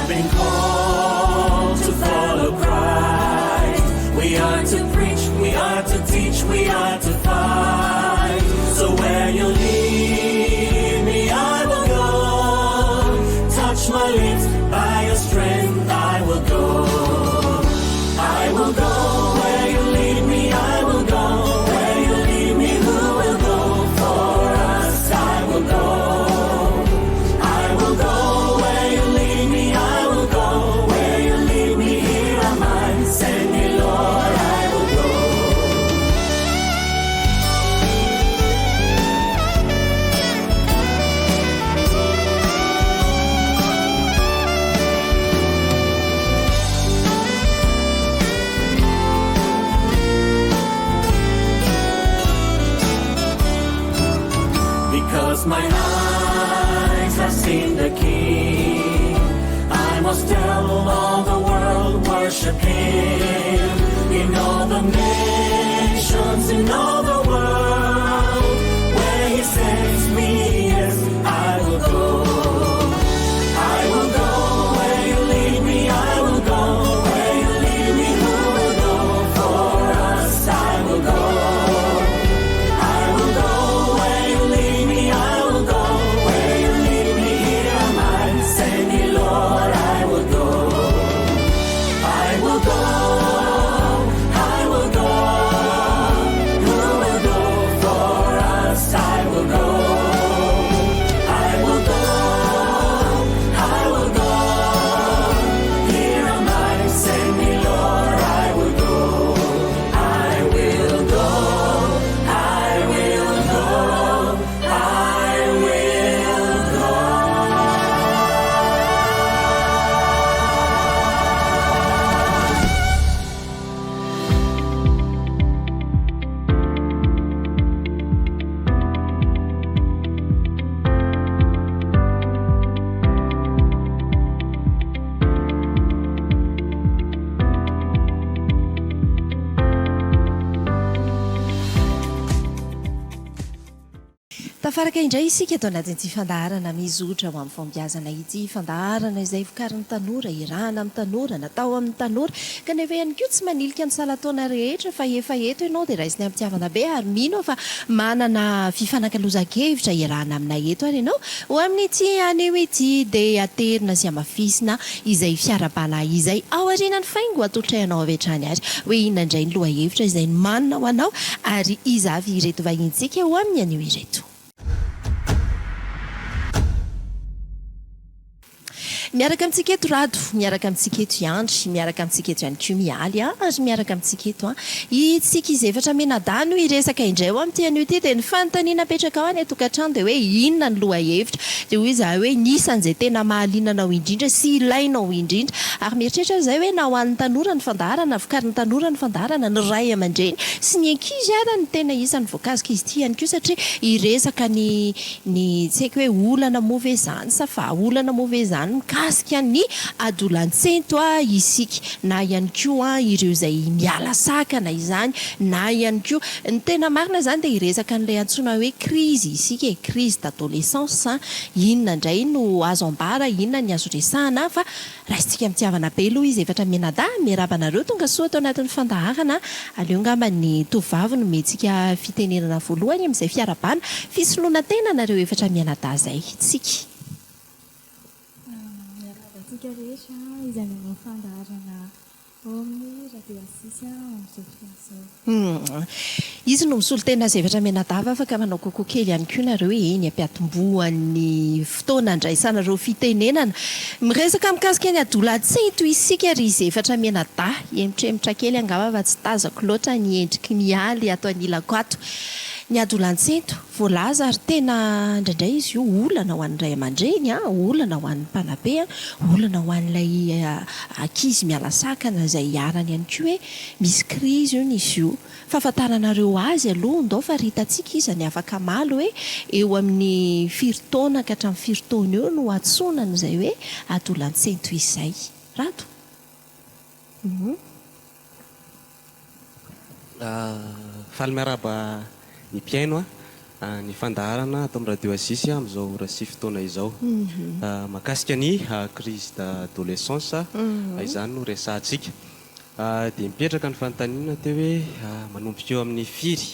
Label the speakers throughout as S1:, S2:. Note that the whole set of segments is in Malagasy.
S1: have been called to follow Christ. We are to preach, we are to teach, we are to fight. So where you lead me, I will go. Touch my lips, by your strength, I will go. I will go where you lead me, I will go. Where you lead me, who will go for us? I will go. I will go where you lead me, I will go. Where you lead me, here am I. Send me, Lord, I will go. Because my eyes have seen the King, I must tell all the world worship Him. In all the nations, in all the world, where He sends me, yes, I will go. I will go where you lead me, I will go. Where you lead me, who will go for us? I will go. I will go where you lead me, I will go. Where you lead me, here am I. Send me, Lord, I will go. I will go, I will go. Who will go for us? I will go. I will go, I will go. Here am I, send me, Lord, I will go. I will go, I will go, I will go.
S2: Tafaraka indray isika ato anatin'ity fandaharana mizotra ho amin'ny fahombiazana ity, fandaharana izay vokarin'ny tanora, iarahana amin'ny tanora, natao amin'ny tanora, kanefa ihany koa tsy manilika ny salan-taona rehetra fa efa eto ianao dia raisiny am-pitiavana be ary mino aho fa manana fifanakalozan-kevitra iarahana aminay eto ary ianao ho amin'ity anio ity dia aterina sy hamafisina izay fiarahabana izay aorianan'ny faingo atolotray anao avy hatrany ary hoe inona indray ny lohahevitra izay nomanina ho anao ary iza avy ireto vahintsika ho amin'ny anio ireto. Miaraka amintsika eto Rado, miaraka amintsika eto i Andry, miaraka amintsika eto ihany koa Mialy a, ary miaraka amintsika eto a, isika izy efatra mianadahy no hiresaka indray ho amin'ity anio ity dia ny fanontaniana apetrakao any an-tokantrano dia hoe inona ny lohahevitra dia hoy izahay hoe ny isan'izay tena mahaliana anao indrindra sy ilainao indrindra ary mieritreritra aho izay hoe na ho an'ny tanora ny fandaharana, vokarin'ny tanora ny fandaharana, ny ray aman-dreny sy ny ankizy ara no tena isan'ny voakasika izy ity ihany koa satria hiresaka ny ny tsy haiko hoe olana moa ve izany sa vahaolana moa ve izany mikasika ny adolantsento isika na ihany koa ireo izay miala sakana izany na ihany koa ny tena marina izany dia hiresaka an'ilay antsoina hoe crise isika e, crise d'adolescence, inona indray no azo ambara, inona ny azo resahana fa raisintsika am-pitiavana be aloha izy efatra mianadahy, miarahaba anareo tonga soa ato anatin'ny fandaharana, aleo angamba ny tovovavy no omentsika fitenenana voalohany amin'izay fiarahabana, fisoloana tena anareo efatra mianadahy izay, Tsiky.
S3: Miarahaba antsika rehetra izay manao fandaharana ao amin'ny Radio Asisy amin'izao fotoana izao.
S2: Izy no misolo tena azy efatra mianadahy fa afaka manao coucou kely ihany koa nareo eny am-piatombohan'ny fotoana andraisanareo fitenenana. Miresaka mikasika ny adolantsento isika ry izy efatra mianadahy. Hemotremotra kely angamba fa tsy tazako loatra ny endriky Mialy ato anilako ato. Ny adolantsento, voalaza ary tena indraindray izy io olana ho an'ny ray aman-dreny, olana ho an'ny mpanabe, olana ho an'ilay ankizy miala sakana izay iharany ihany koa hoe misy krizy hono izy io. Fahafantaranareo azy aloha ndao faritantsika iza ny afaka hamaly hoe eo amin'ny firy taona ka hatramin'ny firy taona eo no antsoina an'izay hoe adolantsento izay. Rado? Hum.
S4: Faly miarahaba ny mpihaino a. Ny fandaharana ato amin'ny Radio Aziz amin'izao ora sy fotoana izao. Mahakasika ny crise d'adolescence, izany no resahantsika. Dia mipetraka ny fanontaniana teo hoe manomboka eo amin'ny firy,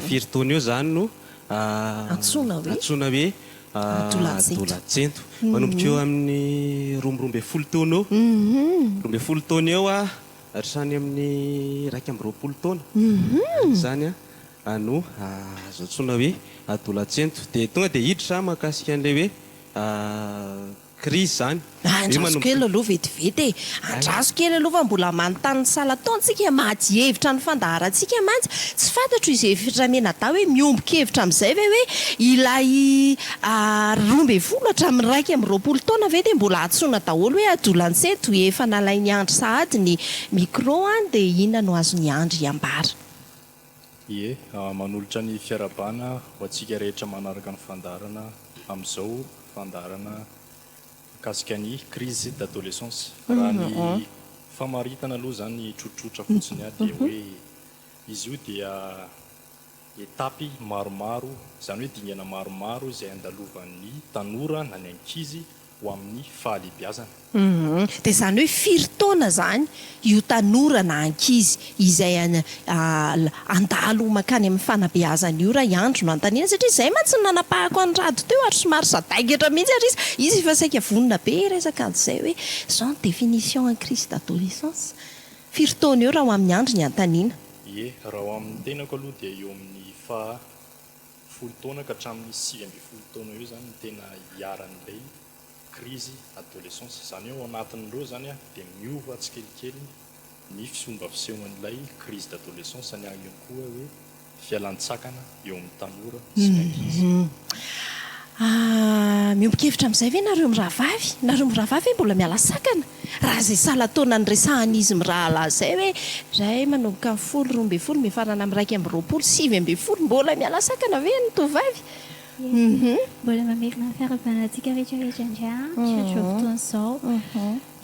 S4: firy taona eo izany no
S2: Antsoina hoe
S4: antsoina hoe
S2: adolantsento.
S4: adolantsento. Manomboka eo amin'ny 12 taona eo, 12 taona eo hatrany amin'ny 21 taona izany no azo antsoina hoe adolantsento. Dia tonga dia hiditra mahakasika an'ilay hoe crise izany. Hoe
S2: Andraso
S4: manomboka.
S2: kely aloha vetivety e! Andraso kely aloha fa mbola manontany ny salan-taontsika, maty hevitra ny fandaharantsika mantsy. Tsy fantatro izay hevitra mianadahy hoe miombon-kevitra amin'izay ve hoe ilay 12 hatramin'ny 21 taona ve dia mbola antsoina daholo hoe adolantsento? Efa nalain'i Andry sahady ny micro an, dia inona no azon'i Andry ambara?
S5: Ie, manolotra ny fiarahabana ho antsika rehetra manaraka ny fandaharana amin'izao fandaharana mikasika ny crise d'adolescence. Raha ny famaritana aloha izany tsotsotra fotsiny dia hoe izy io dia étape maromaro, izany hoe dingana maromaro izay andalovan'ny tanora na ny ankizy ho amin'ny fahalehibiazana.
S2: Humm. Dia izany hoe firy taona izany io tanora na ankizy izay handalo mankany amin'ny fanabeazana io raha i Andry no anontaniana satria izay mantsy no nanapahako an'i Rado teo ary somary sadaikatra mihitsy ary izy, izy efa saika vonona be hiresaka an'izay hoe izao ny définition en crise d'adolescence. Firy taona eo raha ho amin'i Andry ny anontaniana?
S5: Ie, raha ho amin'ny tenako aloha dia eo amin'ny faha folo taona ka hatramin'ny 19 taona eo izany no tena iharan'ilay crise adolescence. Izany hoe ao anatin'ireo izany dia miova tsikelikely ny fomba fisehon'ilay crise d'adolescence ny ihany koa hoe fialan-tsakana eo amin'ny tanora sy ny ankizy.
S2: Miombon-kevitra amin'izay ve nareo mirahavavy? Nareo mirahavavy ve mbola miala sakana? Raha izay salan-taona niresahan'izy mirahalahy izay hoe iray manomboka amin'ny folo, 12, mifarana amin'ny 21, 19, mbola miala sakana ve ny tovovavy?
S3: Ie, mbola mamerina ny fiarahabana antsika rehetra rehetra indray an, tratry izao fotoana izao.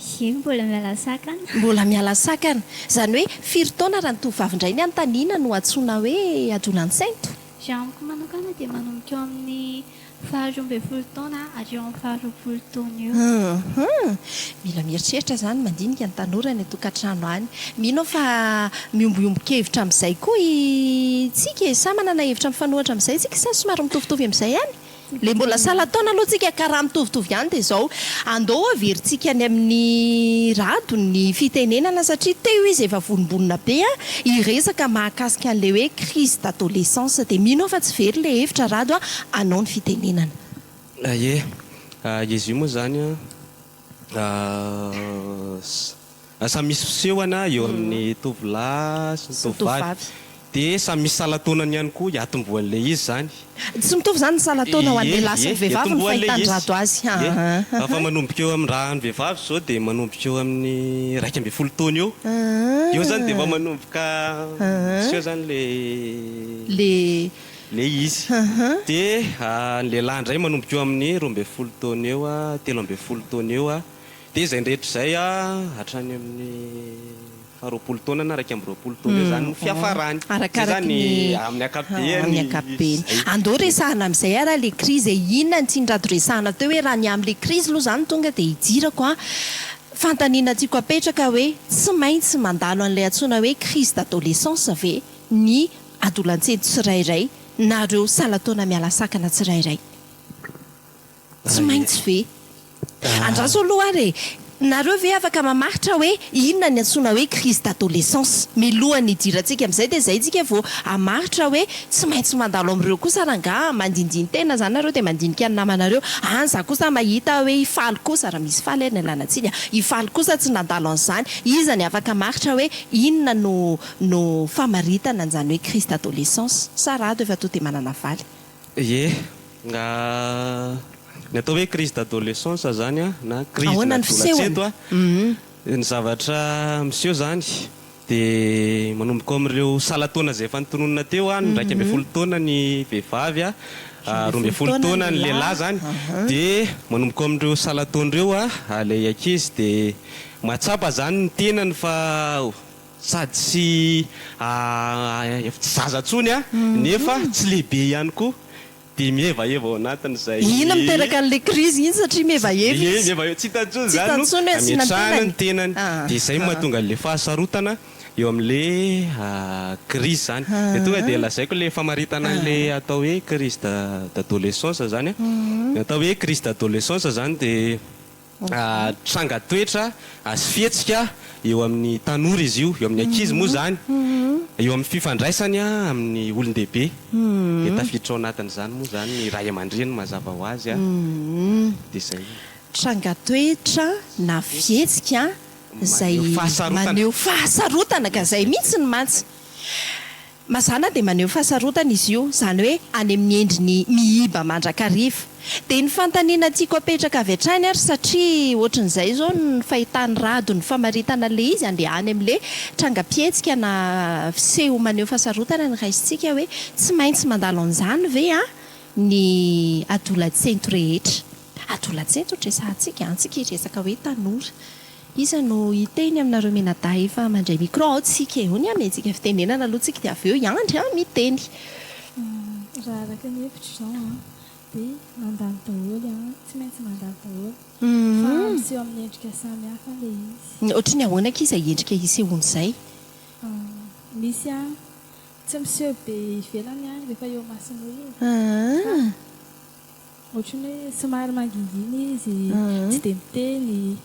S3: Ie, mbola miala sakana.
S2: Mbola miala sakana. Izany hoe firy taona raha ny tovovavy indray ny anontaniana no antsoina hoe adolantsento?
S3: Raha amiko manokana dia manomboka eo amin'ny faha 12 taona hatreo amin'ny faha 20 taona eo.
S2: Hum. Mila mieritreritra izany mandinika ny tanora any an-tokantrano any. Mino aho fa miombiombon-kevitra amin'izay koa isika e! Sa manana hevitra mifanohitra amin'izay isika sa somary mitovitovy amin'izay ihany? Le mbola salan-taona aloha tsika ka raha mitovitovy ihany dia izao, andao averintsika any amin'ny Rado ny fitenenana satria teo izy efa vonombonona be an, hiresaka mahakasika an'ilay hoe crise d'adolescence dia mino aho fa tsy very ilay hevitra Rado an, anao ny fitenenana.
S4: Ie, izy io moa izany an, Samy misy fisehona eo amin'ny tovolahy sy ny tovovavy. Dia samy misy salan-taonany ihany koa hiatombohan'ilay izy izany.
S2: Tsy mitovy izany ny salan-taona ho an'ny lehilahy sy ny
S4: Ie,
S2: vehivavy ny
S4: hiatombohan'ilay
S2: fahitan'i
S4: izy.
S2: Rado azy.
S4: Ie, fa manomboka eo amin'ny raha ny vehivavy izao dia manomboka eo amin'ny 11 taona eo. Eo izany dia efa manomboka miseho izany ilay
S2: Ilay.
S4: ilay izy. Dia ny lehilahy indray manomboka eo amin'ny 12 taona eo, 13 taona eo. Dia izay rehetra izay hatrany amin'ny faha 20 taona na 21 taona eo izany no fiafarany. Izay
S2: Arakaraky
S4: izany
S2: ny
S4: amin'ny ankapobeny
S2: amin'ny ankapobeny.
S4: izay.
S2: Andao resahana amin'izay ara ilay crise e. Inona no tian'i Rado resahana teo hoe raha ny amin'ilay crise aloha izany tonga dia hidirako an. Fanontaniana tiako apetraka hoe tsy maintsy mandalo an'ilay antsoina hoe crise d'adolescence ve ny adolantsento tsirairay na ireo salan-taona miala sakana tsirairay? Tsy maintsy ve? Andraso aloha ary e! Nareo ve afaka mamaritra hoe inona ny antsoina hoe crise d'adolescence? Milohan'ny hidirantsika amin'izay dia izay tsika vao hamaritra hoe tsy maintsy mandalo amin'ireo kosa rangaha, mandindin-tena izany nareo dia mandinika ny namanareo, any za kosa mahita hoe i Faly kosa, raha misy Faly any ialana tsiny a, i Faly kosa tsy nandalo an'izany, iza ny afaka hamaritra hoe inona no no famaritana an'izany hoe crise d'adolescence? Sa rado efa to dia manana valy?
S4: Ie, ny atao hoe crise d'adolescence zany an, na crise
S2: Ahoana ny fisehony?
S4: n'adolantsento an, ny zavatra miseho zany dia manomboka ao amin'ireo salan-taona izay efa notononina teo an, 11 taona ny vehivavy an, 12 taona ny lehilahy zany, dia manomboka ao amin'ireo salan-taona ireo an, ilay ankizy dia mahatsapa zany ny tenany fa Sady tsy efa tsy zaza intsony an, nefa tsy lehibe ihany koa. Dia mihevaheva ao anatin'izay.
S2: Iny miteraka an'ilay crise iny satria mihevaheva
S4: Ie,
S2: izy.
S4: mihevaheva. Tsy hitany intsony
S2: Tsy
S4: izany
S2: hitany
S4: no
S2: intsony hoe asiana ny
S4: ametrahana ny
S2: tenany.
S4: tenany. Dia izay no mahatonga an'ilay fahasarotana eo amin'ilay crise izany. Dia tonga dia lazaiko ilay famaritana an'ilay atao hoe crise d'adolescence izany an. Ny atao hoe crise d'adolescence izany dia Tranga toetra sy fihetsika eo amin'ny tanora izy io, eo amin'ny ankizy moa izany, eo amin'ny fifandraisany amin'ny olon-dehibe. Dia tafiditra ao anatin'izany moa izany ny ray aman-dreny mazava ho azy dia izay.
S2: Tranga toetra na fihetsika izay maneho fahasarotana ka izay mihitsy ny mantsy. Mazàna dia maneho fahasarotana izy io, izany hoe any amin'ny endriny miiba mandrakariva. Dia ny fanontaniana tiako apetraka avy hatrany ary satria ohatran'izay izao ny fahitan'i Rado ny famaritana ilay izy, andeha any amin'ilay trangam-pihetsika na fiseho maneho fahasarotana ny raisintsika hoe tsy maintsy mandalo an'izany ve ny adolatsento rehetra? Adolatsento no resahantsika an, tsika hiresaka hoe tanora. Iza no hiteny aminareo mianadahy efa mandray micro ao tsika e, hoy amentsika fitenenana aloha tsika dia avy eo i Andry an miteny.
S3: Raha araka ny hevitro izao an, dia mandalo daholo an, tsy maintsy mandalo daholo, fa miseho amin'ny endrika samy hafa ilay izy.
S2: Ohatry ny ahoana akia izay endrika isehoany izay?
S3: Misy an, tsy miseho be ivelany an rehefa eo imason'olona fa. Ohatran'ny hoe somary mangingina izy, tsy dia miteny,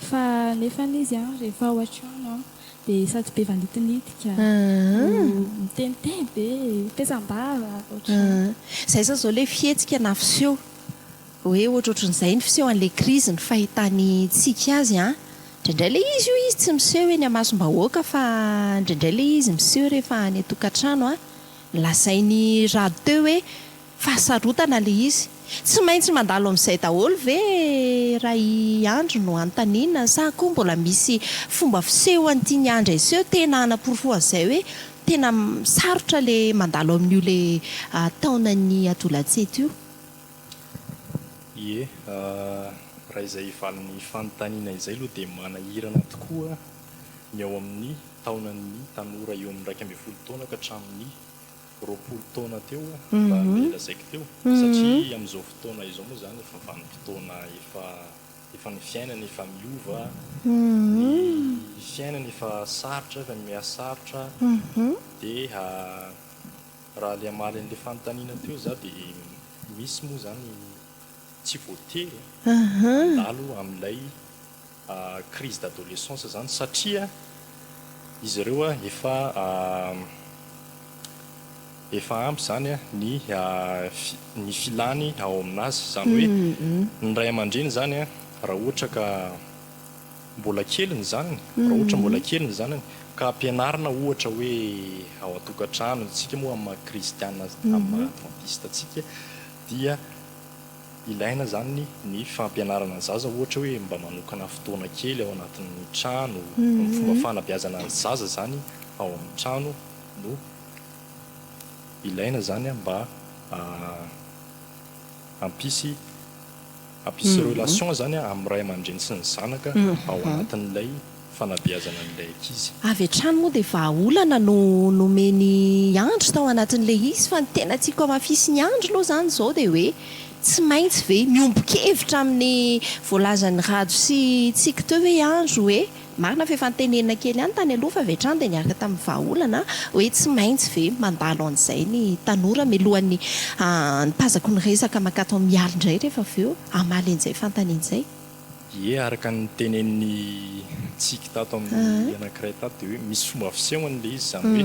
S3: fa nefany izy an, rehefa ao an-trano an, dia sady be vanitinitika, no miteniteny be, petsam-bava, ohatr'izany.
S2: Izay izany izao ilay fihetsika na fiseho, hoe ohatrohatran'izay ny fiseho an'ilay crise, ny fahitan'i Tsiky azy an, indraindray ilay izy io izy tsy miseho eny amasom-bahoaka fa indraindray ilay izy miseho rehefa any an-tokantrano an, lazain'i Rado teo hoe Fahasarotana le izy. Tsy maintsy mandalo amin'izay daholo ve raha i Andry no anontaniana sa koa mbola misy fomba fiseho an'ity ny Andry aseho tena hanaporofoa an'izay hoe tena sarotra le mandalo amin'io le taonan'ny adolatsento io?
S5: Ie, raha izay valin'ny fanontaniana izay aloha dia manahirana tokoa ny ao amin'ny taonan'ny tanora eo amin'ny 11 taona ka hatramin'ny 20 taona teo raha ny lazaiko teo satria amin'izao fotoana izao moa izany efa vanim-potoana efa efa ny fiainana efa miova, ny fiainana efa sarotra efa mihasarotra dia raha le hamaly an'ilay fanontaniana teo za dia misy moa izany tsy voatery handalo amin'ilay crise d'adolescence izany satria izy ireo efa efa ampy izany ny ny filany ao aminazy, izany hoe ny ray aman-dreny izany raha ohatra ka mbola kely ny zanany, raha ohatra mbola kely ny zanany ka ampianarina ohatra hoe ao an-tokantrano, isika moa amin'ny maha kristiana, amin'ny maha advantista antsika dia Ilaina izany ny fampianarana ny zaza ohatra hoe mba manokana fotoana kely ao anatin'ny trano, ny fomba fanabeazana ny zaza izany ao amin'ny trano no ilaina izany mba hampisy hampisy relation izany amin'ny ray aman-dreny sy ny zanaka ao anatin'ilay fanabeazana an'ilay ankizy.
S2: Avy hatrany moa dia vahaolana no nomen'i Andry tao anatin'ilay izy fa ny tena tiako hamafisin'i Andry aloha izany izao dia hoe tsy maintsy ve miombon-kevitra amin'ny voalazan'i Rado sy Tsiky teo ve i Andry hoe, marina fa efa notenenina kely ihany tany aloha fa avy hatrany dia niaraka tamin'ny vahaolana hoe tsy maintsy ve mandalo an'izay ny tanora mialohan'ny hanipazako ny resaka mankato amin'i Mialy indray rehefa avy eo hamaly an'izay fanontaniana izay.
S5: Ie, araka ny tenenin'i Tsiky tato amin'ny anankiray tato dia hoe misy fomba fisehony ilay izy, izany hoe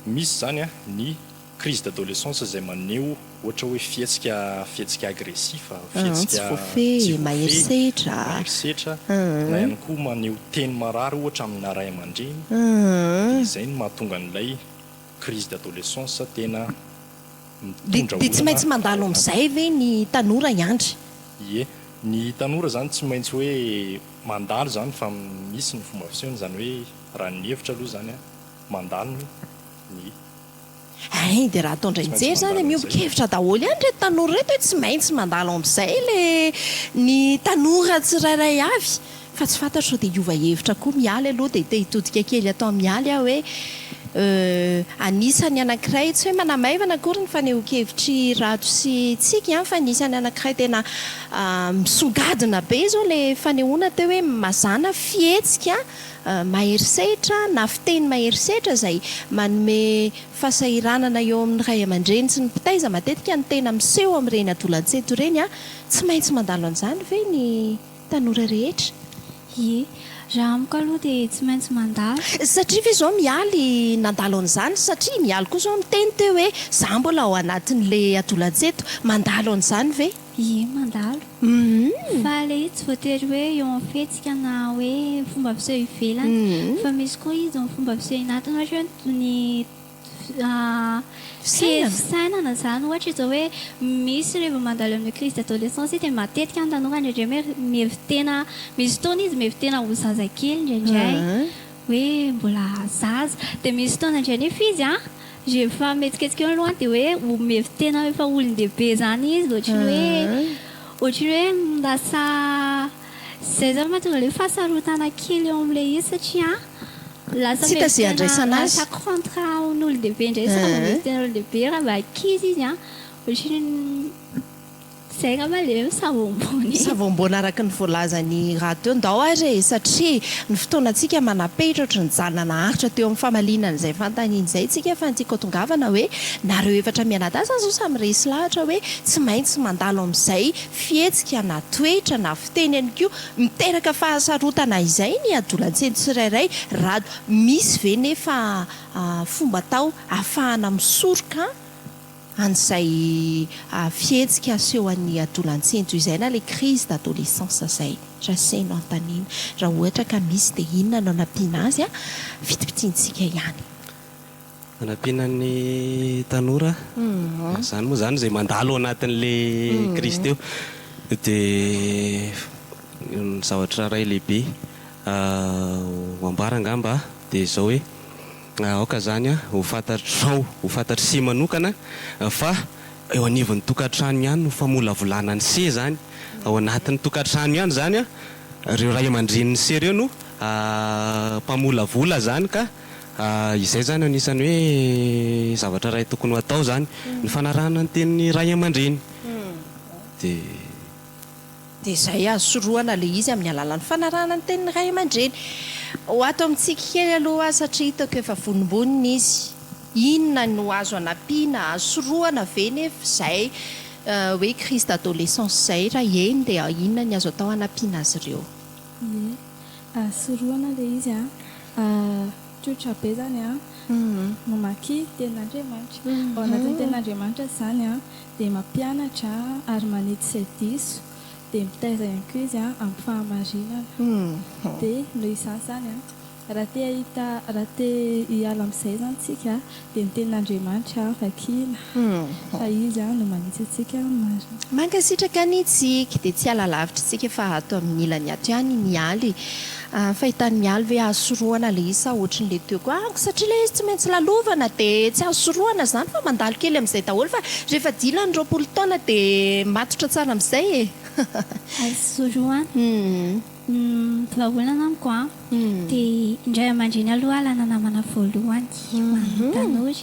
S5: misy izany ny crise d'adolescence izay maneho ohatra hoe fihetsika fihetsika agressif, fihetsika
S2: Tsy voafehy, mahery setra.
S5: mahery setra, na ihany koa maneho teny marary ohatra amina ray aman-dreny, dia izay no mahatonga an'ilay crise d'adolescence tena mitondra
S2: Dia tsy
S5: olana
S2: maintsy mandalo
S5: ao
S2: amin'izay
S5: anatiny.
S2: ve ny tanora i Andry?
S5: Ie. Ny tanora izany tsy maintsy hoe mandalo izany fa misy ny fomba fisehony, izany hoe raha ny hevitra aloha izany an, mandalo ny.
S2: Hay, dia raha atao indray
S5: Tsy maintsy
S2: mijery izany dia
S5: mandalo amin'izay.
S2: miombon-kevitra daholo ihany ireto tanora ireto hoe tsy maintsy mandalo amin'izay le ny tanora tsirairay avy. Fa tsy fantatro sao dia hiova hevitra koa Mialy aloha dia te hitodika kely atao Mialy aho hoe. Anisan'ny anankiray, tsy hoe manamaivana akory ny fanehoan-kevitr'i Rado sy Tsiky an, fa anisan'ny anankiray tena misongadina be izao ilay fanehoana teo hoe mazàna fihetsika maherisetra na fiteny maherisetra izay manome fahasahiranana eo amin'ny ray aman-dreny sy ny mpitaiza matetika no tena miseho amin'ireny adolantsento ireny an, tsy maintsy mandalo an'izany ve ny tanora rehetra?
S6: Ie. Raha amiko aloha dia tsy maintsy mandalo.
S2: Satria ve izao Mialy nandalo an'izany? Satria Mialy koa izao niteny teo hoe za mbola ao anatin'le adolantsento. Mandalo an'izany ve?
S6: Ie, mandalo. Fa le izy tsy voatery hoe eo amin'ny fihetsika na hoe fomba fiseho ivelany. Fa misy koa izy ny fomba fiseho anatiny ohatra hoe ny Fisainana izany, ohatra izao hoe misy rehefa mandalo amin'ny crise d'adolescence io dia matetika ny tanora indraindray mihevi-tena, misy fotoana izy mihevi-tena ho zazakely indraindray, hoe mbola zaza, dia misy fotoana indray nefa izy an, rehefa mihetsiketsika eo ny lohany dia hoe mihevi-tena ho efa olon-dehibe izany izy, ohatran'ny hoe, ohatran'ny hoe lasa, izay izany mahatonga ilay hoe fahasarotana kely eo amin'ilay izy satria Lasa
S2: Tsy hita izay
S6: mievi-tena
S2: andraisana azy.
S6: lasa contre an'olon-dehibe indray izy raha vao mievi-tena olon-dehibe raha mba ankizy izy an, ohatran'ny izay angamba ilay hoe misavoamboana e.
S2: Misavoamboana araka ny voalazan'i Rado teo. Ndao ary e, satria ny fotoanantsika manapehitra ohatry ny nijanona naharitra teo amin'ny famaliana an'izay fanontaniana izay isika fa ny tiako hatongavana hoe nareo efatra mianadahy izany izao samy resy lahatra hoe tsy maintsy mandalo amin'izay fihetsika na toetra na fiteny ihany koa Miteraka fahasarotana izay ny adolantsento tsirairay rado misy ve nefa fomba atao ahafahana misoroka an'izay fihetsika asehon'ny adolantsento izay na le crise d'adolescence zay raha seno anontaniana raha ohatra ka misy dia inona no anampiana azy a fitipitiantsika ihany.
S4: Anampiana ny tanora, izany moa izany izay mandalo ao anatin'ilay crise teo, dia ny zavatra iray lehibe ho ambara angamba dia izao hoe, aoka izany ho fantatrao, ho fantatr'i se manokana fa eo anivon'ny tokantrano ihany no famolavolana ny se izany, ao anatin'ny tokantrano ihany izany ireo ray aman-drenin'ny se ireo no mpamolavola izany ka. Izay izany anisan'ny hoe zavatra iray tokony ho atao izany, ny fanarahana ny tenin'ny ray aman-dreny. Dia.
S2: Dia izay azo sorohana ilay izy amin'ny alalan'ny fanarahana ny tenin'ny ray aman-dreny. Ho ato amin'i Tsiky kely aloha aho satria hitako efa vonombonona izy. Inona no azo anampiana, azo sorohana ve nefa izay hoe crise d'adolescence izay? Raha eny dia inona ny azo atao hanampiana azy ireo?
S3: Ie. Sorohana ilay izy an. Tsotra be izany an. Mamaky tenin'Andriamanitra. Ao anatin'ny tenin'Andriamanitra izany an, dia mampianatra ary manitsy izay diso, dia mitaiza ihany koa izy an amin'ny fahamarinana. Dia noho izany izany an, Raha te hahita, raha te hiala amin'izay izany tsika dia ny tenin'Andriamanitra vakiana fa Izy no manitsy antsika amin'ny marina.
S2: Mankasitraka an'i Tsiky, dia tsy hiala lavitra isika fa ato amin'ny ilany ato ihany i Mialy. Fahitan'i Mialy ve azo sorohana ilay izy sa ohatrin'ilay teo koa? Amiko satria ilay izy tsy maintsy lalovana dia tsy azo sorohana izany fa mandalo kely amin'izay daholo fa rehefa dila ny 20 taona dia matotra tsara amin'izay e!
S6: Azo sorohana. Ny vahaolana amiko an, dia ny ray aman-dreny aloha alana namana voalohany ho an'ny tanora.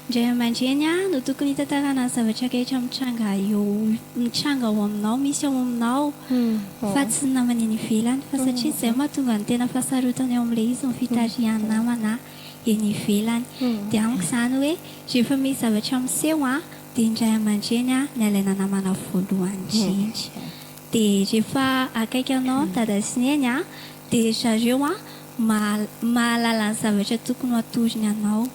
S6: Ny ray aman-dreny no tokony hitantarana ny zavatra rehetra mitranga eo mitranga ao aminao, misy ao aminao fa tsy ny namana eny ivelany fa satria izay no mahatonga ny tena fahasarotana eo amin'ilay izy ny fitarihan'ny namana eny ivelany. Dia amiko izany hoe rehefa misy zavatra miseho an, dia ny ray aman-dreny no alaina namana voalohany indrindra. Dia rehefa akaiky anao ny dada sy neny an, dia ry zareo an mahalala ny zavatra tokony ho atorony anao.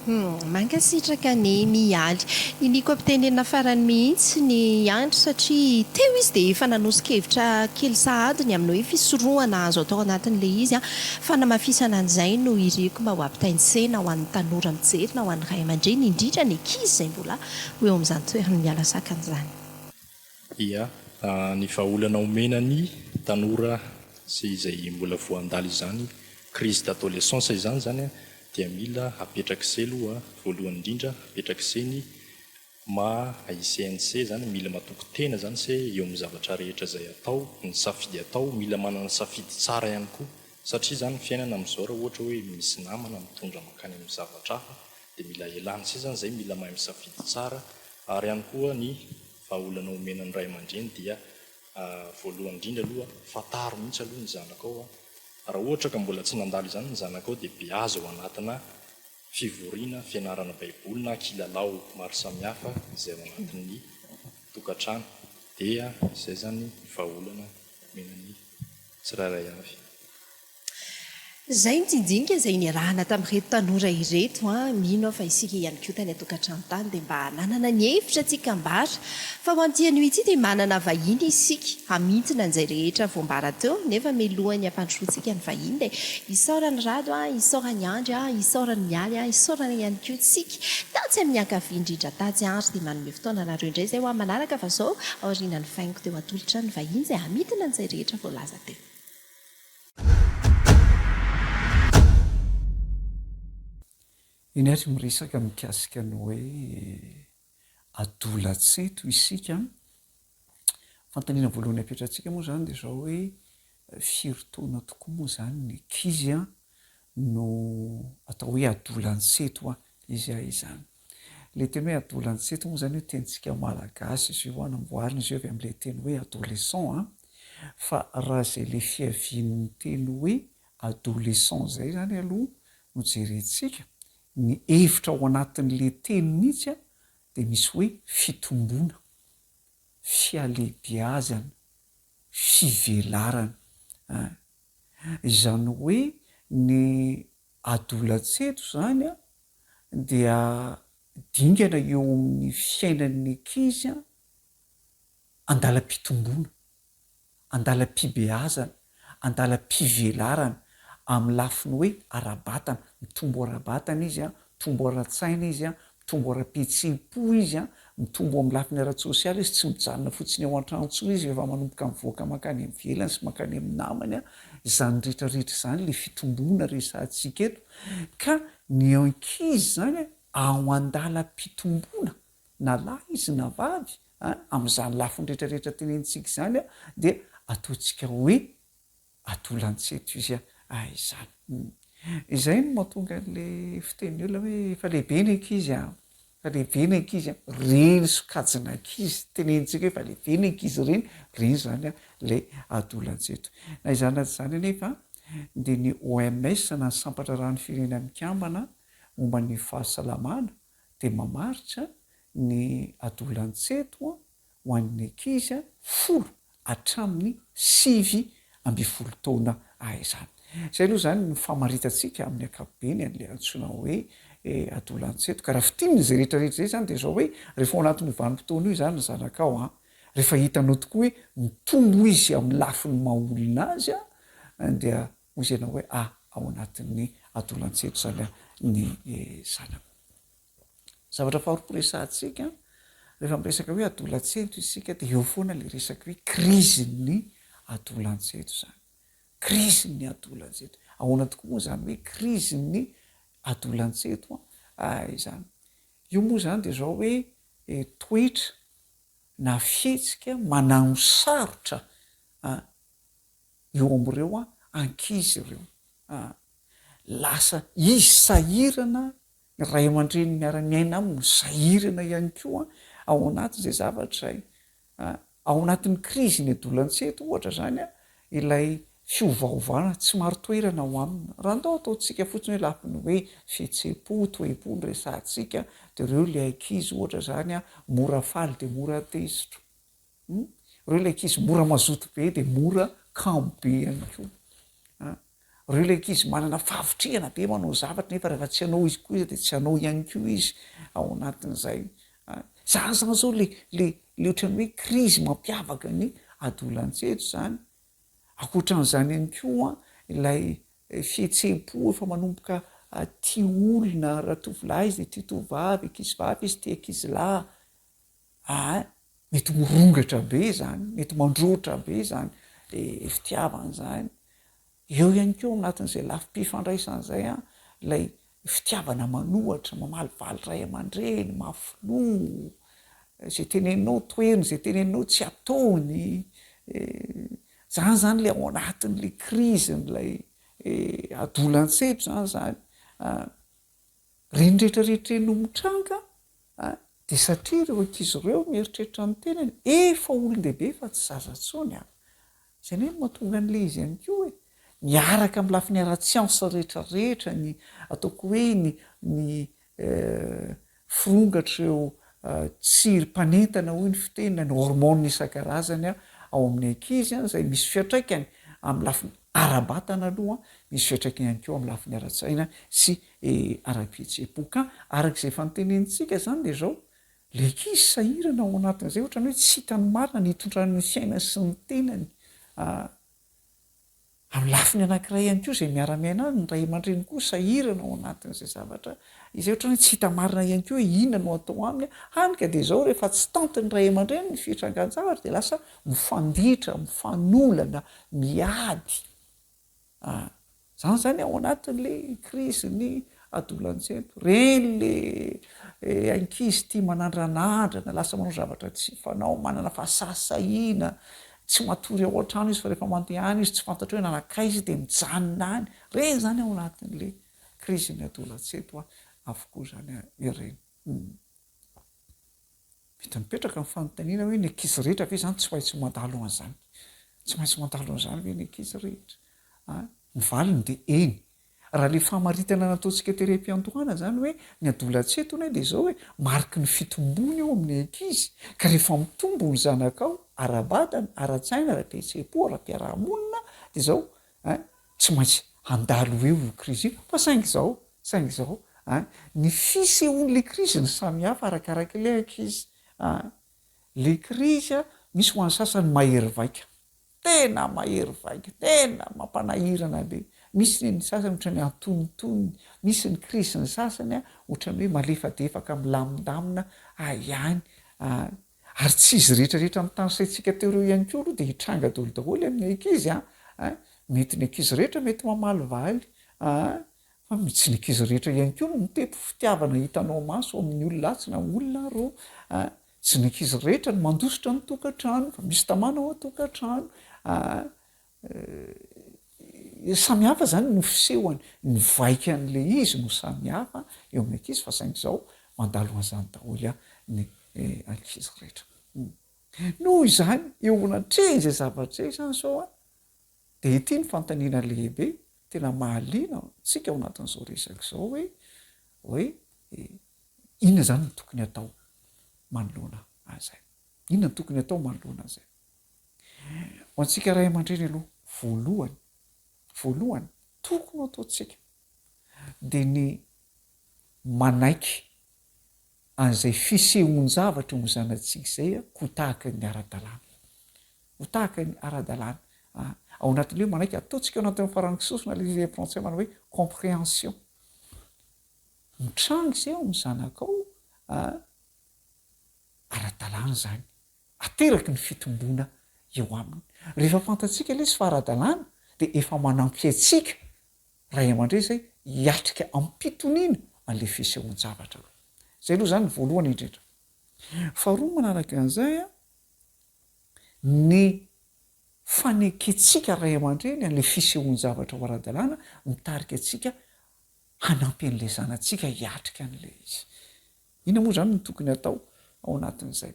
S2: Mankasitraka an'i Mialy. Iniako ampitenenina farany mihitsy ny Andry satria teo izy dia efa nanoso-kevitra kely sahady ny amin'ny hoe fisorohana azo atao anatin'ilay izy. Fanamafisana an'izay no iriko mba ho ampitaintsena ho an'ny tanora mijery na ho an'ny ray aman-dreny, indrindra ny ankizy izay mbola ho eo amin'izany toerana miala sakana izany.
S5: Ia, ny vahaolana omena ny tanora sy izay mbola voandalo izany crise d'adolescence izany izany dia mila apetrak'ise aloha voalohany indrindra apetrak'ise ny maha ICNC izany, mila matoky tena izany ise eo amin'ny zavatra rehetra izay atao, ny safidy atao, mila manana safidy tsara ihany koa satria izany ny fiainana amin'izao raha ohatra hoe misy namana mitondra mankany amin'ny zavatra hafa. Dia mila elana sy izany izay, mila mahay misafidy tsara. Ary ihany koa ny vahaolana omena ny ray aman-dreny dia voalohany indrindra aloha fantaro mihitsy aloha ny zanakao. Raha ohatra ka mbola tsy nandalo izany ny zanakao dia beazo ao anatina fivoriana, fianarana baiboly na kilalao maro samihafa izay ao anatin'ny tokantrano. Dia izay izany ny vahaolana omena ny tsirairay avy.
S2: Izay ny dindinika izay niarahana tamin'ireto tanora ireto an! Mino aho fa isika ihany koa tany an-tokantrano tany dia mba nanana ny hevitra tiaka ambara fa ho an'ity anio ity dia manana vahiny isika hamintina an'izay rehetra voambara teo nefa mialohan'ny hampandrosoantsika ny vahiny dia isaoran'i Rado an, isaoran'i Andry an, isaoran'i Mialy an, isaorana ihany koa tsika tatsy amin'ny ankavia indrindra tatsy ary dia manome fotoana anareo indray izay ho amin'ny manaraka fa izao aorianan'ny faingo teo atolotra ny vahiny izay hamintina an'izay rehetra voalaza teo.
S7: Eny ary miresaka mikasika ny hoe adolantsento isika. Fanontaniana voalohany apetratsika moa izany dia izao hoe firy taona tokoa moa izany ny ankizy no atao hoe adolantsento izy izany? Ilay teny hoe adolantsento moa izany io tenintsika malagasy izy io, namboarina izy io avy amin'ilay teny hoe adolescent an, fa raha izay ilay fiavian'ny teny hoe adolescent izay izany aloha no jerentsika, ny hevitra ao anatin'ilay teny mihitsy an, dia misy hoe fitomboana, fihalehibeazana, fivelarana an. Izany hoe ny adolantsento izany an, dia dingana eo amin'ny fiainan'ny ankizy andalam-pitomboana, andalam-pibeazana, andalam-pivelarana amin'ny lafiny hoe ara-batana, mitombo ara-batana izy, mitombo ara-tsaina izy, mitombo ara-pihetseham-po izy, mitombo amin'ny lafiny ara-tsosialy izy, tsy mijanona fotsiny ao an-trano intsony izy fa efa manomboka mivoaka mankany ivelany sy mankany amin'ny namany, izany rehetra rehetra izany ilay fitomboana resahantsika eto, ka ny ankizy izany ao an-dalam-pitomboana na lahy izy na vavy amin'izany lafiny rehetra rehetra tenenintsika izany dia ataontsika hoe Adolantsento izy a izany. Izay no mahatonga an'le fitenin'ny olona hoe efa lehibe ny ankizy a, efa lehibe ny ankizy a, ireny sokajin'ankizy tenenintsika hoe efa lehibe ny ankizy ireny, ireny izany ilay adolantsento. Na izany na tsy izany anefa dia ny OMS na ny Sampan-draharahan'ny Firenena Mikambana momba ny fahasalamana dia mamaritra ny adolantsento ho an'ny ankizy folo hatramin'ny 19 taona izany. Izay aloha izany ny famaritantsika amin'ny ankapobeny an'ilay antsoina hoe adolantsento. Ka raha fintinina izay rehetra rehetra izay izany dia izao hoe rehefa ao anatin'io vanim-potoana io izany ny zanakao an, rehefa hitanao tokoa hoe mitombo izy amin'ny lafiny maha olona azy an, dia hoy ianao hoe ah, ao anatin'ny adolantsento izany ny zanako. Zavatra faharoa resahantsika, rehefa miresaka hoe adolantsento isika dia eo foana ilay resaka hoe krizin'ny adolantsento izany. Krizin'ny adolantsento. Ahoana tokoa moa izany hoe krizin'ny adolantsento izany? Io moa izany dia izao hoe toetra na fihetsika manano sarotra eo amin'ireo ankizy ireo. Lasa izy sahirana Ny ray aman-dreny miara-miaina aminy sahirana ihany koa ao anatin'izay zavatra izay. Ao anatin'ny krizy ny adolantsento ohatra izany ilay fiovaovana tsy marin-toerana ao aminy. Raha ndao ataontsika fotsiny hoe lafiny hoe fihetseham-po, toe-po no resahantsika dia ireo ilay ankizy ohatra izany mora faly dia mora tezitra. Hum, ireo ilay ankizy mora mazoto be dia mora kamo be ihany koa. An, ireo ilay ankizy manana fahavitrihana be manao zavatra nefa rehefa tsy hanao izy koa izy dia tsy hanao ihany koa izy ao anatin'izay. An, izany izany izao ilay ilay ilay ohatran'ny hoe krizy mampiavaka ny adolantsento izany. Ankoatran'izany ihany koa ilay fihetseham-po efa manomboka tia olona, raha tovolahy izy dia tia tovovavy, ankizivavy izy tia ankizilahy. Aa mety mirongatra be izany, mety mandroatra be izany fitiavana izany. Eo ihany koa ao anatin'izay lafim-pifandraisana izay an, ilay fitiavana manohatra, mamalivaly ray aman-dreny, mafy loha, izay teneninao toheriny, izay teneninao tsy ataony. Izany izany ilay ao anatin'ilay krizin'ilay adolantsento izany izany. Ireny rehetra rehetra ireny no mitranga dia satria ireo ankizy ireo mieritreritra ny tenany efa olon-dehibe fa tsy zaza intsony an! Izay anie no mahatonga an'ilay izy ihany koa e! Miaraka amin'ny lafiny ara-tsiansa rehetra rehetra ny ataoko hoe ny ny firongatr'ireo tsiry mpanentana hoy ny fiteny na ny hormones isan-karazany ao amin'ny ankizy izay misy fiantraikany amin'ny lafiny ara-batana aloha, misy fiantraikany ihany koa amin'ny lafiny ara-tsaina sy ara-pihetseham-po. Ka araka izay efa notenenintsika izany dia izao, ilay ankizy sahirana ao anatin'izay ohatran'ny hoe tsy hitany marina ny hitondrany ny fiainany sy ny tenany. Amin'ny lafiny anankiray ihany koa izay miara-miaina aminy, ny ray aman-dreny koa sahirana ao anatin'izay zavatra izay ohatran'ny hoe tsy hita marina ihany koa hoe inona no atao aminy, hany ka dia izao rehefa tsy tantin'ny ray aman-dreny ny fitrangan-javatra dia lasa mifanditra, mifanolana, miady. Ah, zany zany ao anatin'le crise ny adolantsento. Reny le ankizy tia manandranandrana, lasa manao zavatra tsy fanao, manana fahasahisahiana, tsy matory ao an-trano izy fa rehefa mandeha any izy tsy fantatra hoe nanakaiza izy dia mijanona any. Reny zany ao anatin'le crise ny adolantsento avokoa zany ireny. Mety mipetraka ny fanontaniana hoe ny ankizy rehetra ve izany tsy maintsy mandalo an'izany? Tsy maintsy mandalo an'izany ve ny ankizy rehetra? Ny valiny dia eny. Raha ilay famaritana nataontsika tery am-piandohana izany hoe ny adolantsento anie dia izao hoe mariky ny fitomboana eo amin'ny ankizy ka rehefa mitombo ny zanakao ara-batana, ara-tsaina, ara-pihetseham-po, ara-piaraha-monina dia izao Ein, tsy maintsy handalo eo io krizy io, fa saingy izao, saingy izao ein, ny fisehoan'ilay krizy no samihafa arakarak'ilay ankizy ein. Ilay krizy an, misy ho an'ny sasany mahery vaika, tena mahery vaika, tena mampanahirana be, misy ny sasany ohatran'ny antonontonony, misy ny krizin'ny sasany an, ohatran'ny hoe malefadefaka milamindamina ihany ein. Ary tsy izy rehetra rehetra notanisaintsika teo ireo ihany koa aloha dia hitranga daholo daholo amin'ny ankizy an! Mety ny ankizy rehetra mety mamalivaly an! Fa tsy ny ankizy rehetra ihany koa no mitempo fitiavana hitanao maso amin'ny olona atsy na olona aroa an! Tsy ny ankizy rehetra no mandositra ny tokantrano fa misy tamana ao an-tokantrano an! Samy hafa izany no fisehony, ny vaikan'ilay izy no samy hafa eo amin'ny ankizy fa saingy izao mandalo an'izany daholo ny ankizy rehetra. Noho izany, eo anatrehan'izay zavatra izay izany izao an, dia ity ny fanontaniana lehibe tena mahaliana antsika ao anatin'izao resaka izao hoe, hoe inona izany no tokony hatao manoloana an'izay? Inona no tokony hatao manoloana an'izay? Ho antsika ray aman-dreny aloha, voalohany, voalohany tokony ho ataontsika dia ny manaiky an'izay fisehoan-javatra eo amin'ny zanatsika izay ho tahaka ny ara-dalàna. Ho tahaka ny ara-dalàna. Ao anatin'ilay hoe manaiky, ataontsika ao anatin'ny faran'ny sosona ilay izy frantsay manao hoe compréhension. Mitranga izay ao amin'ny zanakao, ara-dalàna izany. Ateraky ny fitomboana eo aminy. Rehefa fantatsika ilay izy fa ara-dalàna dia efa manampy antsika ray aman-dreny izay hiatrika amim-pitoniana an'ilay fisehoan-javatra. Izay aloha izany ny voalohany indrindra. Faharoa manaraka an'izay, ny fanekentsika ray aman-dreny an'ilay fisehoan-javatra ho ara-dalàna mitarika antsika hanampy an'ilay zanatsika hiatrika an'ilay izy. Inona moa izany no tokony hatao ao anatin'izay?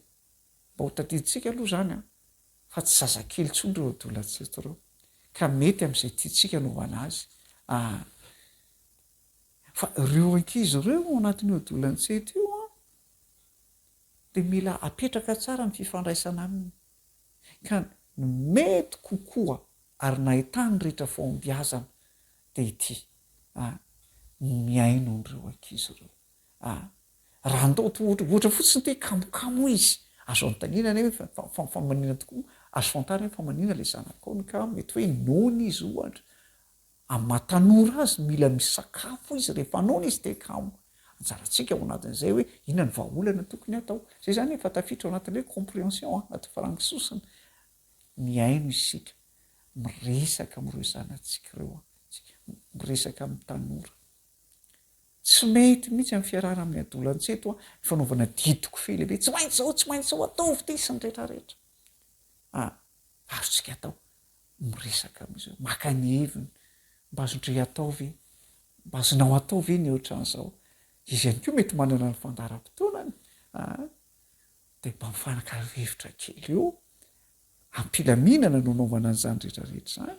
S7: Mba ho tadidintsika aloha izany an, fa tsy zazakely intsony ireo adolantsento ireo, ka mety amin'izay tiantsika hanaovana azy an. Fa ireo ankizy ireo ao anatin'io adolantsento io an, dia mila apetraka tsara ny fifandraisana aminy. Ka ny mety kokoa ary nahitany rehetra fahombiazana dia ity an, ny mihaino an'ireo ankizy ireo. Ah, raha andao to ohatra ohatra fotsiny te kamokamo izy, azo anontaniana anie hoe fa fa fa maninona tokoa, azo fantarina hoe fa maninona ilay zanakao no kamo, mety hoe noana izy ohatra, amin'ny maha tanora azy mila misakafo izy, rehefa noana izy te kamo, anjarantsika ao anatin'izay hoe inona ny vahaolana tokony hatao, izay izany efa tafiditra ao anatin'ilay hoe compréhension an, anaty farango sosona, mihaino isika, miresaka amin'ireo zanatsika ireo, miresaka amin'ny tanora. Tsy mety mihitsy amin'ny fiarahana amin'ny adolantsento ny fanaovana didiko fehy lehibe, tsy maintsy izao, tsy maintsy izao, ataovy ity sy ny rehetra rehetra. Ah, azontsika atao miresaka amin'izy ireo, maka ny heviny, mba azon-dry atao ve, mba azonao atao ve ny ohatran'izao? Izy ihany koa mety manana ny fandaharam-potoanany a! Dia mba mifanakalo hevitra kely eo, am-pilaminana no anaovana an'izany rehetra rehetra izany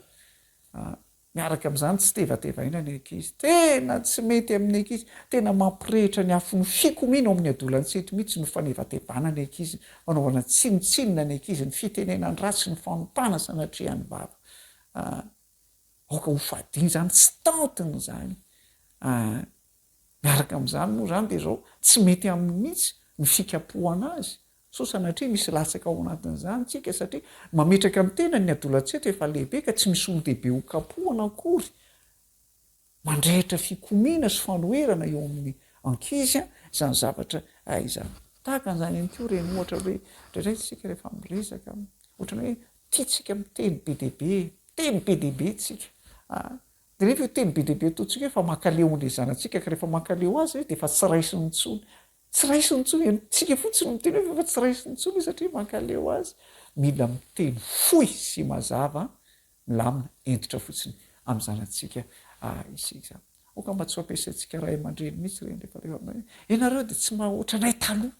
S7: a! Miaraka amin'izany tsy tevatevaina ny ankizy. Tena tsy mety amin'ny ankizy, tena mampirehitra ny afon'ny fikomiana ao amin'ny adolantsento mihitsy ny fanevatevana ny ankizy, fanaovana tsinontsinona ny ankizy, ny fitenenan-dratsy, ny fanompana sanatria ny vava. Ah, aoka ho fadiana izany, tsy tantiny izany. Ah, miaraka amin'izany moa izany dia izao, tsy mety aminy mihitsy ny fikapohana azy, Sao sanatria misy latsaka ao anatin'izany tsika satria mametraka ny tenany ny adolantsento efa lehibe ka tsy misy olon-dehibe ho kapohana akory. Mandrehitra fikomiana sy fanoherana eo amin'ny ankizy izany zavatra izany. Tahaka an'izany ihany koa ireny ohatra hoe indraindray tsika rehefa miresaka ohatran'ny hoe tiantsika miteny be dia be, miteny be dia be tsika. Dia nefa io teny be dia be ataontsika io efa mankaleo an'ilay zanatsika ka rehefa mankaleo azy dia efa tsy raisiny intsony. Tsy raisiny intsony, isika fotsiny no miteny hoe efa tsy raisiny intsony io satria mankaleo azy. Mila miteny fohy sy mazava, milamina, hentitra fotsiny amin'ny zanatsika isika izany. Aoka mba tsy ho ampiasaintsika ray aman-dreny mihitsy ireny rehefa rehefa hoe ianareo dia tsy maha ohatranay taloha.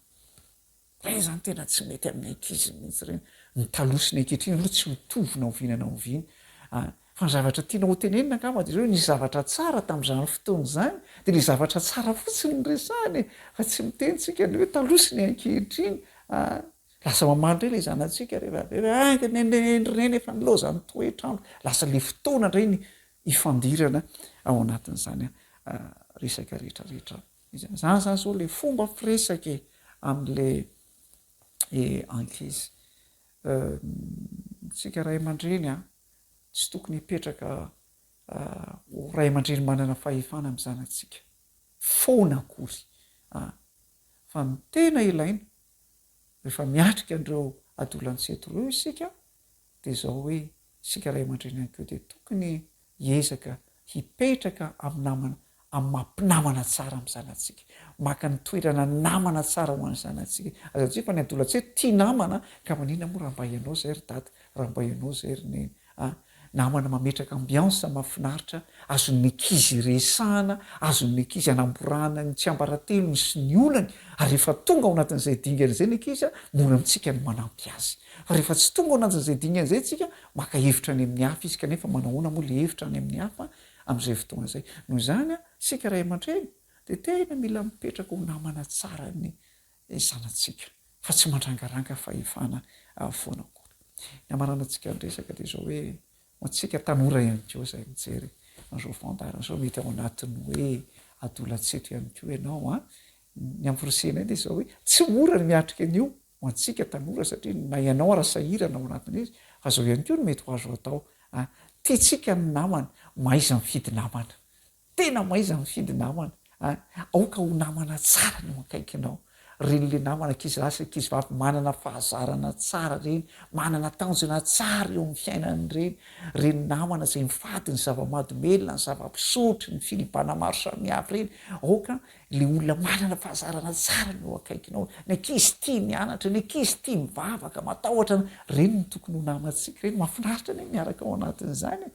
S7: Ireny izany tena tsy mety amin'ny ankizy mihitsy ireny. Ny taloha sy ny ankehitriny aloha tsy mitovy na oviana na oviana. Fa ny zavatra tianao ho tenenina angamba dia izao hoe nisy zavatra tsara tamin'izany fotoana izany dia ilay zavatra tsara fotsiny no resahina e! Fa tsy miteny tsika ny hoe taloha sy ny ankehitriny. Lasa mamaly indray ilay zanatsika rehefa avy eo hoe ah neny ry neny efa nilaozan'ny toetr'andro. Lasa ilay fotoana indray ny ifandirana ao anatin'izany resaka rehetra rehetra izany. Izany izany izao ilay fomba firesaka e amin'ilay ankizy. Tsika ray aman-dreny an, tsy tokony hipetraka ho ray aman-dreny manana fahefana amin'ny zanatsika foana akory an! Fa ny tena ilaina rehefa miatrika an'ireo adolantsento ireo isika dia izao hoe isika ray aman-dreny ihany koa dia tokony hiezaka hipetraka amin'ny namana amin'ny maha mpinamana tsara amin'ny zanatsika. Maka ny toerana namana tsara ho an'ny zanatsika. Aza adino fa ny adolantsento tia namana ka maninona moa raha mba ianao izay ry dada, raha mba ianao izay ry neny a! Namana mametraka ambiance mahafinaritra, azon'ny ankizy iresahana, azon'ny ankizy anamborahana ny tsiambaratelony sy ny olany ary rehefa tonga ao anatin'izay dingana izay ny ankizy, mora amintsika ny manampy azy. Fa rehefa tsy tonga ao anatin'izay dingana izay tsika, maka hevitra any amin'ny hafa izy kanefa manahoana moa ilay hevitra any amin'ny hafa amin'izay fotoana izay. Noho izany, isika ray aman-dreny dia tena mila mipetraka ho namana tsara ny zanatsika fa tsy mandrangaranga fahefana foana akory. Ny hamaranantsika ny resaka dia izao hoe ho antsika tanora ihany koa izay mijery an'izao fandaharana izao, mety ao anatin'ny hoe adolantsento ihany koa ianao an, ny amporisihanay dia izao hoe tsy mora ny miatrika an'io ho antsika tanora satria na ianao ara sahirana ao anatin'izy izy fa zao ihany koa no mety ho azo atao a! Tiantsika ny namana, mahaiza mifidy namana, tena mahaiza mifidy namana a! Aoka ho namana tsara ny eo akaikinao, ireny le namana ankizilahy sy ankizivavy manana fahazarana tsara ireny, manana tanjona tsara eo amin'ny fiainany ireny, ireny namana izay mifady ny zava-mahadomelina, ny zava-pisotro, ny filibana maro samihafa ireny, aoka Ilay olona manana fahazarana tsara no eo akaikinao. Ny ankizy tia mianatra, ny ankizy tia mivavaka, matahotra an, ireny no tokony ho namantsika ireny. Mahafinaritra anie ny miaraka ao anatin'izany e.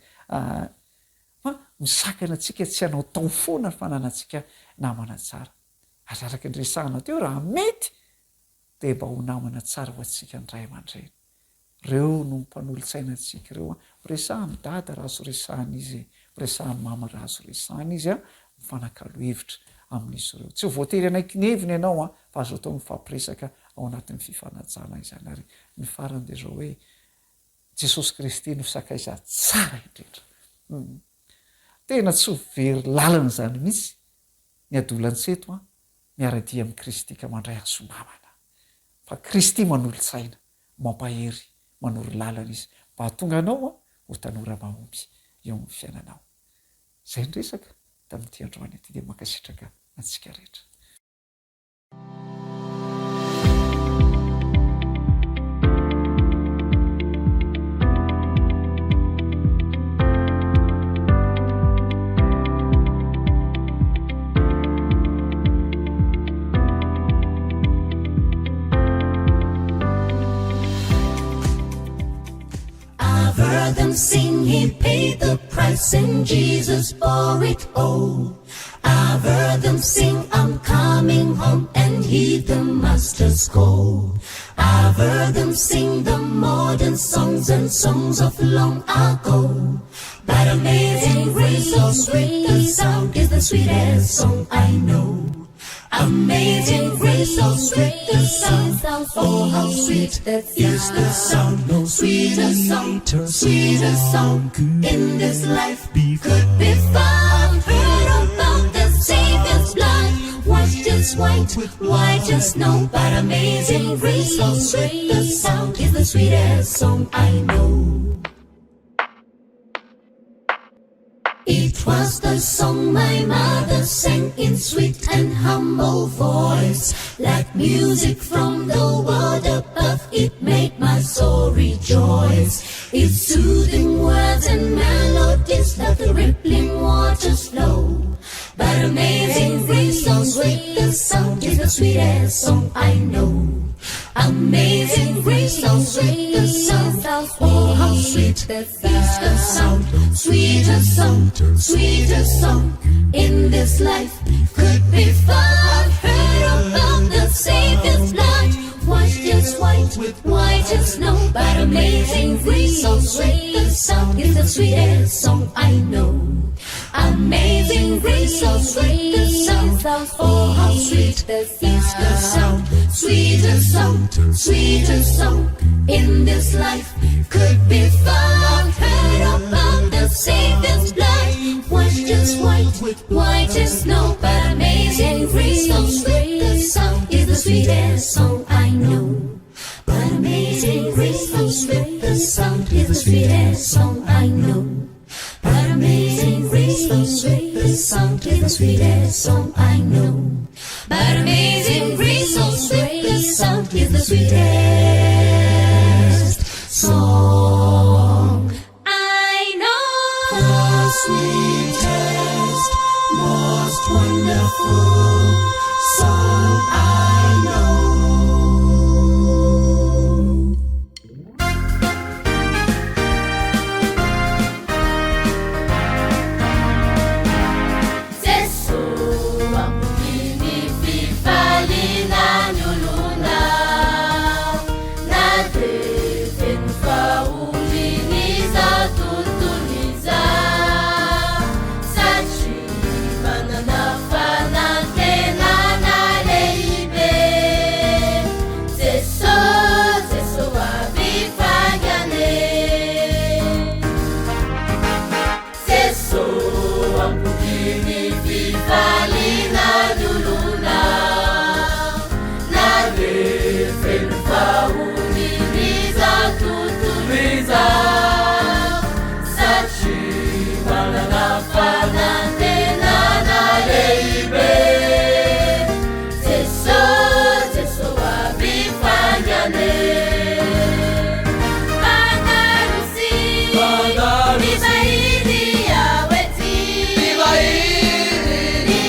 S7: Fa misakana antsika tsy hanaotao foana ny fananantsika namana tsara. Ary araka ny resahana teo, raha mety dia mba ho namana tsara ho antsika ny ray aman-dreny. Reo no mpanolotsaina antsika ireo an! Miresaha amin'i dada raha azo resahana izy e! Miresaha amin'i mama raha azo resahana izy an! Mifanakalo hevitra amin'izy ireo. Tsy voatery hanaiky ny heviny ianao an! Fa azo atao mifampiresaka ao anatin'ny fifanajana izany. Ary ny farany dia izao hoe, Jesosy Kristy no sakaiza tsara indrindra. Hum. Tena tsy ho very lalana izany mihitsy ny adolantsento an! Miara-dia amin'i Kristy ka mandray azy ho namana. Fa Kristy manolo-tsaina. mampahery, manoro lalana izy mba hahatonga anao ho tanora mahomby eo amin'ny fiainanao. Izay ny resaka tamin'ity androany ity dia mankasitraka antsika rehetra.
S1: sing he paid the price and Jesus bore it all. I've heard them sing I'm coming home and heed the master's call. I've heard them sing the modern songs and songs of long ago. But amazing grace, so sweet the sound is the sweetest song I know. Amazing grace, so sweet the sound. Oh, how sweet is the sound. No sweeter song, sweeter song in this life could be found. Heard about the Savior's blood, washed as white, white as snow. But amazing grace, so sweet the sound is the sweetest song I know. It was the song my mother sang in sweet and humble voice, like music from the world above, it made my soul rejoice. Its soothing words and melodies let the rippling waters flow. But amazing grace, so sweet the sound is the sweetest song I know. Amazing grace, so sweet the sound. Oh, how sweet is the sound. Sweeter song, sweeter song in this life could be found. Heard about the Savior's blood, washed as white, white as snow. But amazing grace, so sweet the sound is the sweetest song I know. Amazing grace, so sweet the sound. Oh, how sweet is the sound. Sweeter song, sweeter song in this life could be found. Heard about the Savior's blood, washed as white, white as snow. But amazing grace, so sweet the sound is the sweetest song I know. But amazing grace, so sweet the sound is the sweetest song I know. But amazing grace, so sweet the sound is the sweetest song I know. But amazing grace, so sweet the sound is the sweetest song I know. The sweetest, most wonderful song I know.
S8: Jesoa ny fifaliana ny olona na dia feno fahorian'izao tontolo izao satria manana fanantenana lehibe Jeso Jeso avy faingana Jeso amboky fifaliana ny olona na dia feno fahorian'izao tontolo izao satria manana fanantenana lehibe Jeso Jeso avy faingana Pangarosi Mivahiny ao ety Mivahiny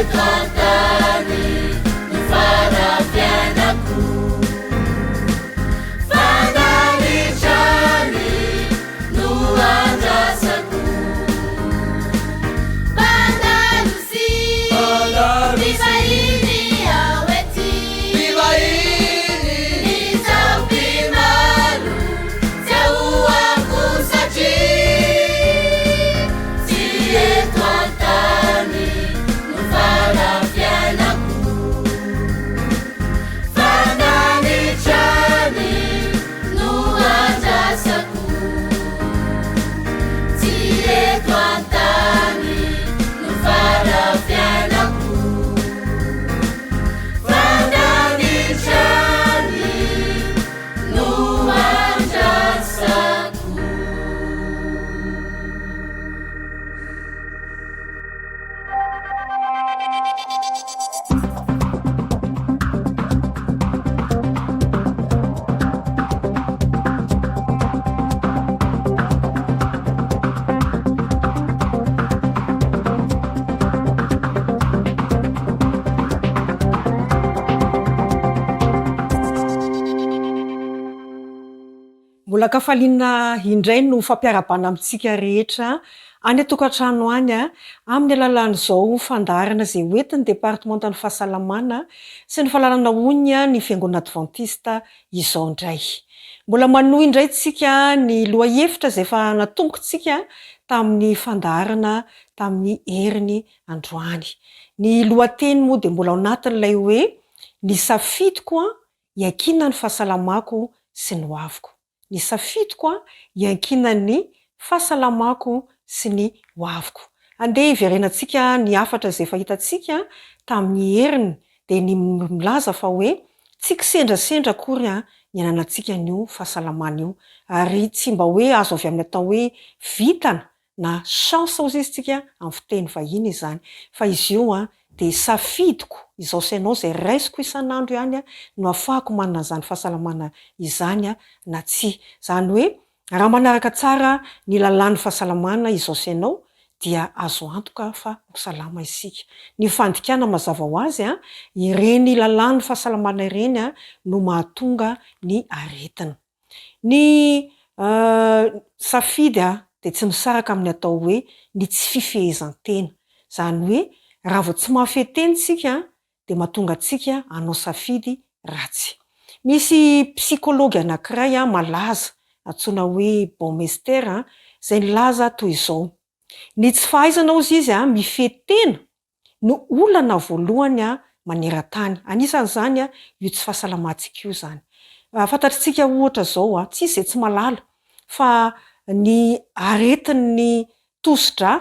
S8: eto an-tany no fara fiainako. Fandanitra-ny no andrasako. Mpandalo sy mpivahiny ao ety. Ny taom-pimalo tsy ahoako satria tsy eto an-tany no fara fiainako. Fandanitra-ny no andrasako. Tsy eto an-tany no fara fiainako. Fandanitra-ny no andrasako.
S9: Mbola an-kafaliana indray no fampiarahabana amintsika rehetra any an-tokantrano any amin'ny alalan'izao fandaharana izay hoentin'ny Departemantan'ny Fahasalamana sy ny Fahalalana Honina ny Fiangonana Advantista izao indray. Mbola manohy indray tsika ny lohahevitra izay efa natombokintsika tamin'ny fandaharana tamin'ny heriny androany. Ny lohateny moa dia mbola ao anatin'ilay hoe Ny safidiko iankinan'ny fahasalamako sy ny hoaviko. Ny safidiko iankinan'ny fahasalamako sy ny hoaviko. Andeha hiverenantsika ny hafatra izay efa hitantsika tamin'ny heriny dia ny milaza fa hoe tsy kisendrasendra akory ny ananantsika an'io fahasalamana io ary tsy mba hoe azo avy amin'ny atao hoe vintana na chance hozy izy tsika amin'ny fiteny vahiny izany fa izy io an dia safidiko izao sy ianao izay raisiko isan'andro ihany an no afahako manana an'izany fahasalamana izany an na tsia. Izany hoe raha manaraka tsara ny lalàn'ny fahasalamana izao sy ianao dia azo antoka fa ho salama isika. Ny fandikana mazava ho azy an, ireny lalàn'ny fahasalamana ireny an no mahatonga ny aretina. Ny safidy dia tsy misaraka amin'ny atao hoe ny tsy fifehezan-tena. Izany hoe raha vao tsy mahafehy tena isika dia mahatonga antsika hanao safidy ratsy. Misy psychologue anankiray malaza antsoina hoe Baumeister izay nilaza toy izao, Ny tsy fahaizana hozy izy mifehy tena no olana voalohany maneran-tany. Anisan'izany io tsy fahasalamantsika io izany. Fantatr'tsika ohatra izao, tsisy izay tsy mahalala fa ny aretin'ny tosi-drà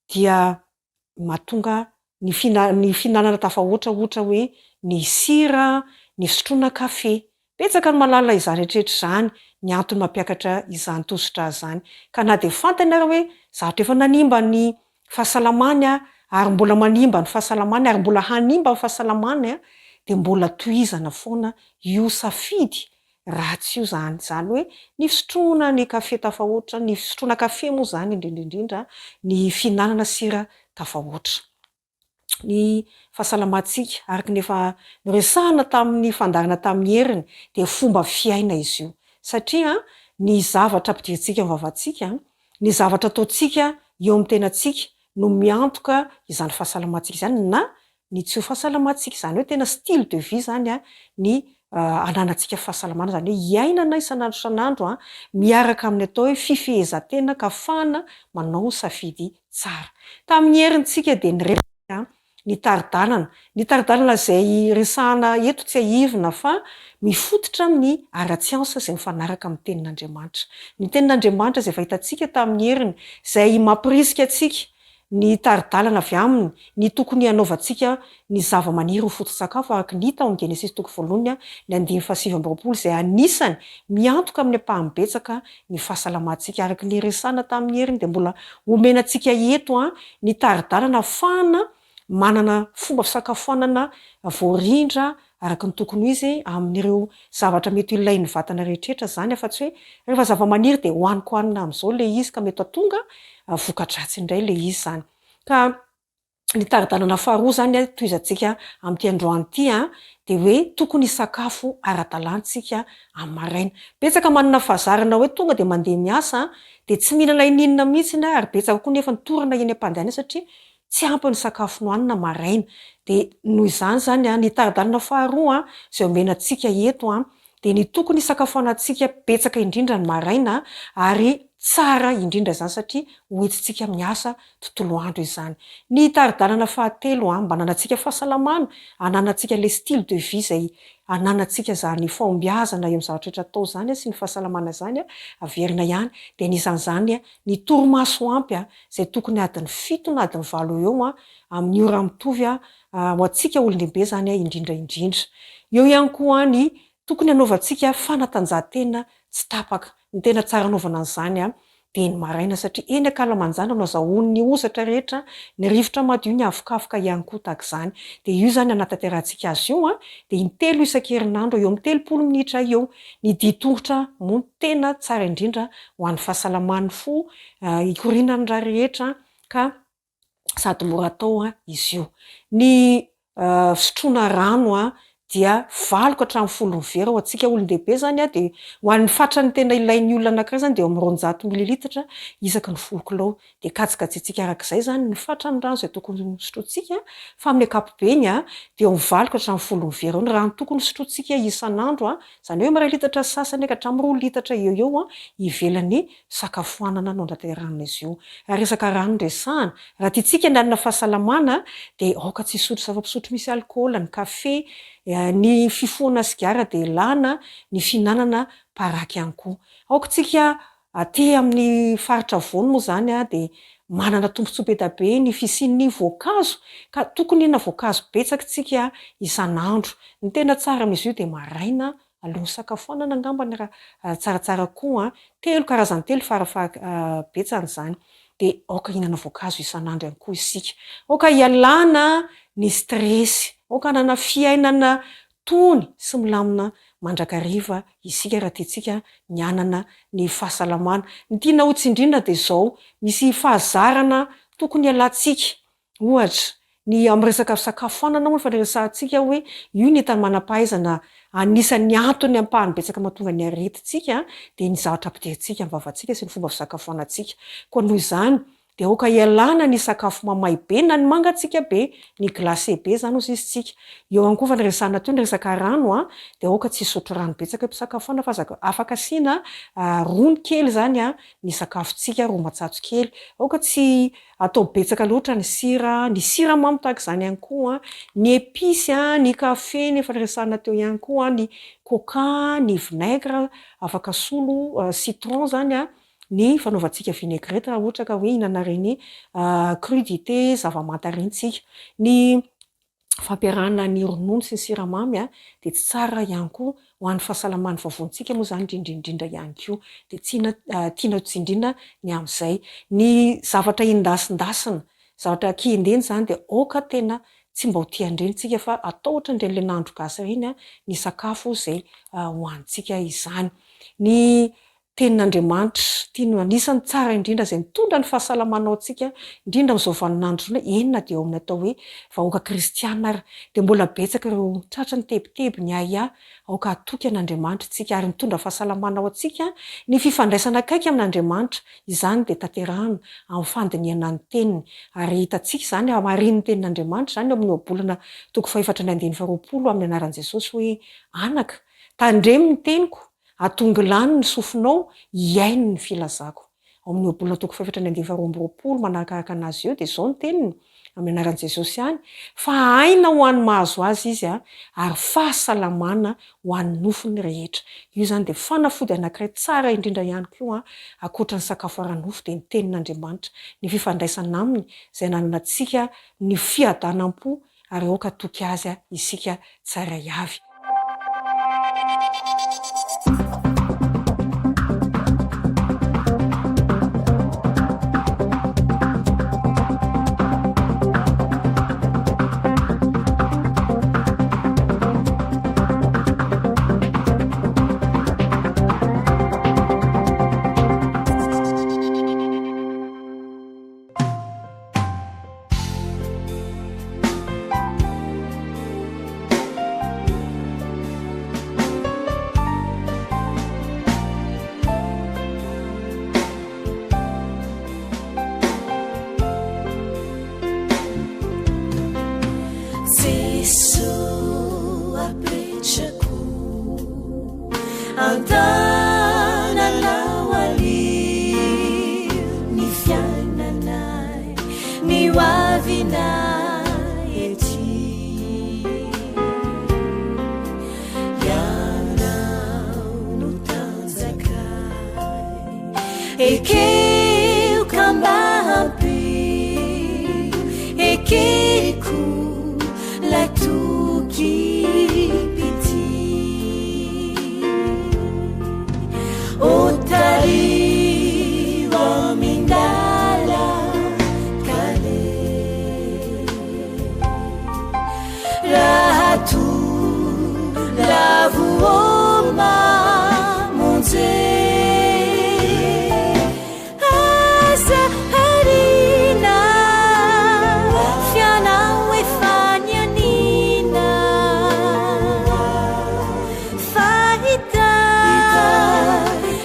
S9: dia mahatonga ny ny fihinanana tafahoatra ohatra hoe ny sira, ny fisotroana kafe. Betsaka ny mahalala izany rehetrarehetra izany, ny antony mampiakatra izany tosi-drà izany. Ka na dia fantany ary hoe zavatra efa nanimba ny fahasalamany ary mbola manimba ny fahasalamany ary mbola hanimba ny fahasalamany dia mbola tohizana foana io safidy ratsy io izany. Izany hoe ny fisotroana ny kafe tafahoatra, ny fisotroana kafe moa izany indrindra indrindra, ny fihinanana sira tafahoatra. Ny fahasalamantsika, araka ny efa noresahana tamin'ny fandaharana tamin'ny heriny, dia fomba fiaina izy io. Satria ny zavatra ampidirintsika amin'ny vavantsika, ny zavatra ataontsika eo amin'ny tenantsika no miantoka izany fahasalamantsika izany na ny tsy ho fahasalamantsika. Izany hoe tena style de vie izany ny ananantsika fahasalamana, izany hoe iainana isan'andro isan'andro miaraka amin'ny atao hoe fifehezan-tena ka afahana manao safidy tsara. Tamin'ny herintsika dia niresaka ny tari-dalana. Ny tari-dalana izay resahana eto tsiahivina fa mifototra amin'ny ara-tsiansa izay mifanaraka amin'ny Tenin'Andriamanitra. Ny Tenin'Andriamanitra izay efa hitantsika tamin'ny heriny, izay mampirisika antsika ny tari-dalana avy aminy, ny tokony hanaovantsika ny zavamaniry ho foto-tsakafo araka ny hita ao amin'ny Genesisy toko voalohany ny andininy faha-29 izay anisany miantoka amin'ny ampahany betsaka ny fahasalamantsika. Araka ny niresahana tamin'ny heriny dia mbola omena antsika eto ny tari-dalana ahafahana manana fomba fisakafoanana voarindra araka ny tokony ho izy amin'ireo zavatra mety ho ilain'ny vatana rehetrretra izany afa-tsy hoe rehefa zavamaniry dia hohaniko hanina amin'izao ilay izy ka mety hahatonga voka-dratsy indray ilay izy izany. Ka.
S10: Ny tari-dalana faharoa izany tohizantsika amin'ity androany ity dia hoe tokony hisakafo ara-dalàna isika amin'ny maraina. Betsaka manana fahazarana hoe tonga dia mandeha miasa dia tsy mihinana ininona mihitsy ary betsaka koa nefa ny torana eny am-pandehanana satria tsy ampy ny sakafo nohanina maraina. Dia noho izany izany ny tari-dalana faharoa izay omena antsika eto dia ny tokony hisakafoanantsika betsaka indrindra ny maraina ary tsara indrindra izany satria ho entintsika miasa tontolo andro izany. Ny tari-dalana fahatelo mba hananantsika fahasalamana, hananantsika ilay style de vie izay hananantsika izany fahombiazana eo amin'ny zavatra rehetra atao izany sy ny fahasalamana izany, averina ihany, dia anisan'izany ny torimaso ampy izay tokony adiny fito na adiny valo eo eo amin'ny ora mitovy ho antsika olon-dehibe izany indrindra indrindra. Eo ihany koa ny tokony hanaovantsika fanatanjahantena tsy tapaka. Ny tena tsara anaovana an'izany dia ny maraina satria eny ankalamanjana no azahoan'ny hozatra rehetra, ny rivotra madio, ny avokavoka ihany koa tahaka izany. Dia io izany hanatanterahantsika azy io dia intelo isan-kerinandro eo amin'ny 30 minitra eo. Ny dian-tongotra moa no tena tsara indrindra ho an'ny fahasalaman'ny fo, hikorianan'ny ra rehetra ka sady mora atao izy io. Ny fisotroana rano dia valo ka hatramin'ny folo ny vera, ho antsika olon-dehibe izany dia ho an'ny fatran'ny tena ilain'ny olona anankiray izany dia eo amin'ny 200 mililitatra isaky ny folo kilao. Dia kajikajintsika araka izay izany ny fatran'ny rano izay tokony hosotrointsika fa amin'ny ankapobeny dia eo amin'ny valo ka hatramin'ny folo ny vera eo ny rano tokony hosotrointsika isan'andro, izany hoe eo amin'ny iray litatra sy sasany ka hatramin'ny roa litatra eo ho eo ivelan'ny fisakafoanana no anaterahana izy io. Raha resaka rano no resahana, raha tiantsika ny hanana fahasalamana dia aoka tsy hisotro zava-pisotro misy alikaola, ny kafe, ny fifohana sigara dia elana, ny fihinanana paraky ihany koa. Aoka isika aty amin'ny faritra afovoany moa izany dia manana tombontsoa be dia be ny fisian'ny voankazo ka tokony hihinana voankazo betsaka isika isan'andro. Ny tena tsara amin'izy io dia maraina Alohan'ny hisakafoanana angambany raha tsaratsara koa an, telo karazany telo fara faha betsany izany. Dia aoka hihinana voankazo isan'andro ihany koa isika. Aoka hialana ny stress, aoka hanana fiainana tony sy milamina mandrakariva isika raha tiantsika ny hanana ny fahasalamana. Ny tiana ho tsindriana dia izao, misy fahazarana tokony hialantsika Ohatra, ny amin'ny resaka fisakafoanana moa efa niresahantsika hoe io ny hitan'ny manam-pahaizana anisan'ny antony ampahany betsaka mahatonga ny aretintsika dia ny zavatra ampidirintsika amin'ny vavantsika sy ny fomba fisakafoanantsika. Koa noho izany dia aoka hialana ny sakafo mamay be na ny mangatsiaka be, ny glacé be izany hozy izy tsika. Eo ihany koa efa niresahana teo ny resaka rano an, dia aoka tsy hisotro rano betsaka eo am-pisakafoanana fa aza afaka asiana rony kely izany ny sakafontsika, ro matsatso kely. Aoka tsy Atao betsaka loatra ny sira, ny siramamy tahaka izany ihany koa, ny episy, ny kafe ny efa niresahana teo ihany koa, ny coca, ny vinaigre afaka asolo citron izany, ny fanaovantsika vinaigrette raha ohatra ka hoe hihinana ireny crudité, zava-manta ireny tsika. Ny fampiarahana ny ronono sy ny siramamy dia tsy tsara ihany koa ho an'ny fahasalaman'ny vavonitsika moa izany indrindra indrindra ihany koa. Dia tiana tiana ho tsindriana ny amin'izay. Ny zavatra endasindasina, zavatra kihendena izany dia aoka tena tsy mba ho tia an'ireny isika fa atao ohatran'ireny ilay nahandro gasy ireny ny sakafo izay hohanintsika izany. Ny Tenin'Andriamanitra, ity no anisan'ny tsara indrindra izay mitondra ny fahasalamana ho antsika, indrindra amin'izao vaninandro izao, eny na dia eo amin'ny atao hoe vahoaka kristiana ary dia mbola betsaka ireo tratry ny tebiteby, ny ahiahy, aoka hatoky an'Andriamanitra isika ary mitondra fahasalamana ho antsika ny fifandraisana akaiky amin'Andriamanitra, izany dia tanterahina amin'ny fandinihana ny Teniny ary hitantsika izany, hamarinin'ny Tenin'Andriamanitra izany eo amin'ny ohabolana toko fahefatra ny andininy faharoapolo amin'ny anaran'i Jesosy hoe, Anaka, tandremo ny teniko, Atongilano ny sofinao hihaino ny filazako. Ao amin'ny Ohabolana toko fahefatra ny andininy faharoa amby roapolo manarakaraka anazy eo dia izao ny teniny, amin'ny anaran'i Jesosy ihany, fa aina ho an'ny mahazo azy izy ary fahasalamana ho an'ny nofony rehetra. Io izany dia fanafody anankiray tsara indrindra ihany koa ankoatra ny sakafo ara-nofo dia ny tenin'Andriamanitra, ny fifandraisana aminy izay ananantsika ny fiadanam-po ary aoka hatoky Azy isika tsirairay avy.
S1: Ekeo ka mba ampio, ekeko lay tokim-pitia. O tariho amin-dalan-kaleha. Raha toa lavo ô Mamonjy Aza ariana f'ianao efa nianiana Fa hitahy,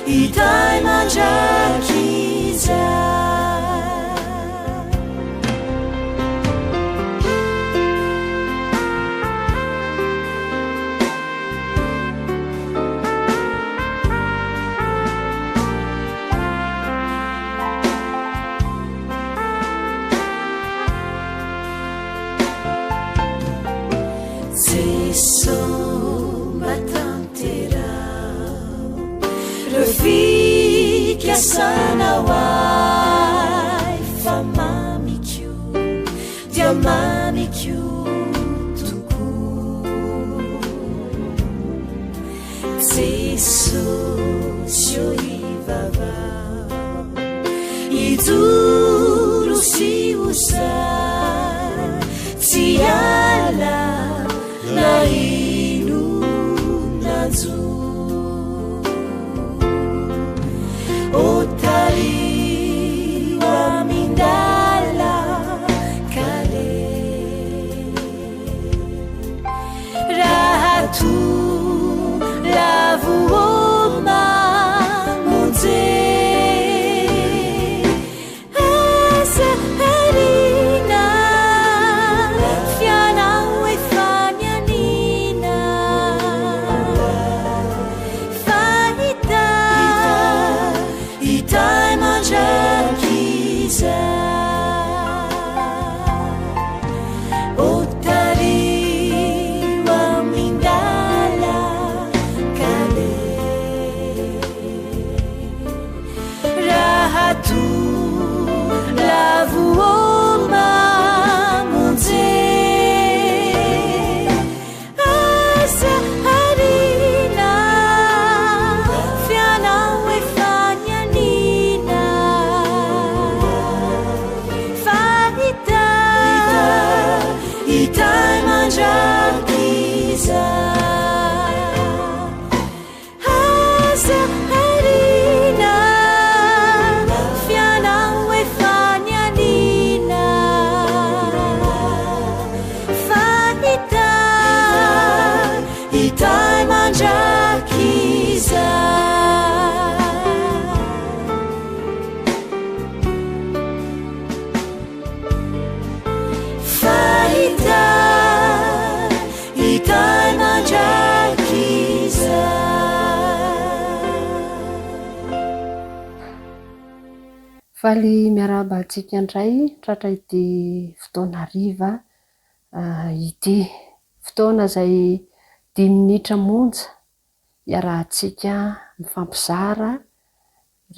S1: hitahy mandrakizay. Jeso mba tanteraho reo fikasanao ahy fa mamiko dia mamiko tokoa Jesosy ô ivavaho hijoro sy ho sahy tsy hiala na inona hanjo Ô tariho amin-dalan-kaleha Raha toa lavo ô Mamonjy Aza ariana f'ianao efa nianiana Fa hitahy, hitahy mandrakizay Ô tariho amin-dalan-kaleha Raha toa lavo ô Mamonjy Aza ariana f'ianao efa nianiana Fa hitahy, hitahy mandrakizay Aza ariana f'ianao efa nianiana Fa hitahy, hitahy mandrakizay. Fa hitahy, hitahy mandrakizay.
S11: Faly miarahaba antsika indray tratra ity fotoana hariva ity. Fotoana izay dimy minitra monja iarahantsika mifampizara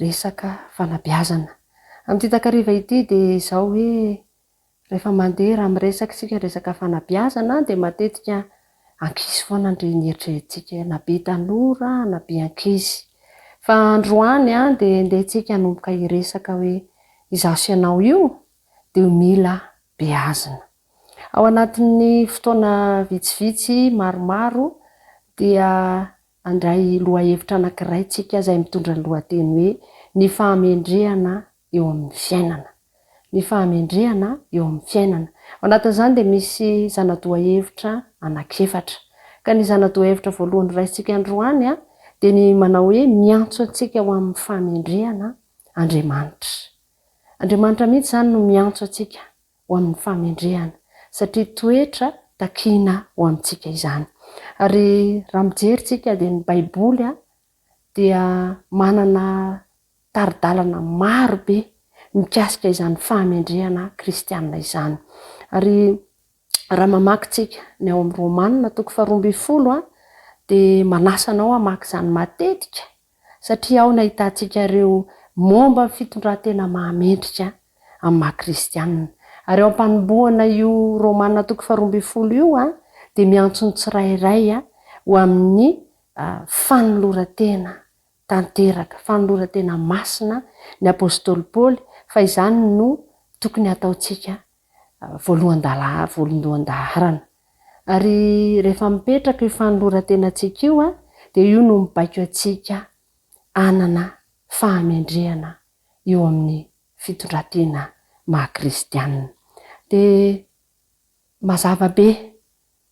S11: resaka fanabeazana. Amin'ity takariva ity dia izao hoe rehefa mandeha raha miresaka isika resaka fanabeazana dia matetika ankizy foana no ny eritreretintsika na be tanora na be ankizy. Fa androany dia ndeha tsika hanomboka hiresaka hoe izaho sy ianao io dia mila beazina. Ao anatin'ny fotoana vitsivitsy maromaro dia Handray lohahevitra anankiray tsika izay mitondra ny lohateny hoe Ny fahamendrehana eo amin'ny fiainana. Ny fahamendrehana eo amin'ny fiainana. Ao anatin'izany dia misy zana-dohahevitra anankiefatra. Ka ny zana-dohahevitra voalohany horaisintsika androany dia ny manao hoe Miantso antsika ho amin'ny fahamendrehana Andriamanitra. Andriamanitra mihitsy izany no miantso antsika ho amin'ny fahamendrehana, satria toetra takiana ho amintsika izany. Ary raha mijery tsika dia ny Baiboly dia manana tari-dalana maro be mikasika izany fahamendrehana kristiana izany. Ary raha mamaky tsika ny ao amin'ny Romana toko faharoa ambinifolo dia manasa anao hamaky izany matetika satria ao no ahitantsika ireo momba ny fitondran-tena mahamendrika amin'ny maha kristianina. Ary eo am-panombohana io Romana toko faharoa ambin'ny folo io dia miantso ny tsirairay ho amin'ny fanoloran-tena tanteraka, fanoloran-tena masina ny apostoly Paoly fa izany no tokony hataontsika voalohan-daharana. Ary rehefa mipetraka io fanoloran-tenantsika io dia io no mibaiko antsika hanana fahamendrehana eo amin'ny fitondran-tena maha kristianina. Dia mazava be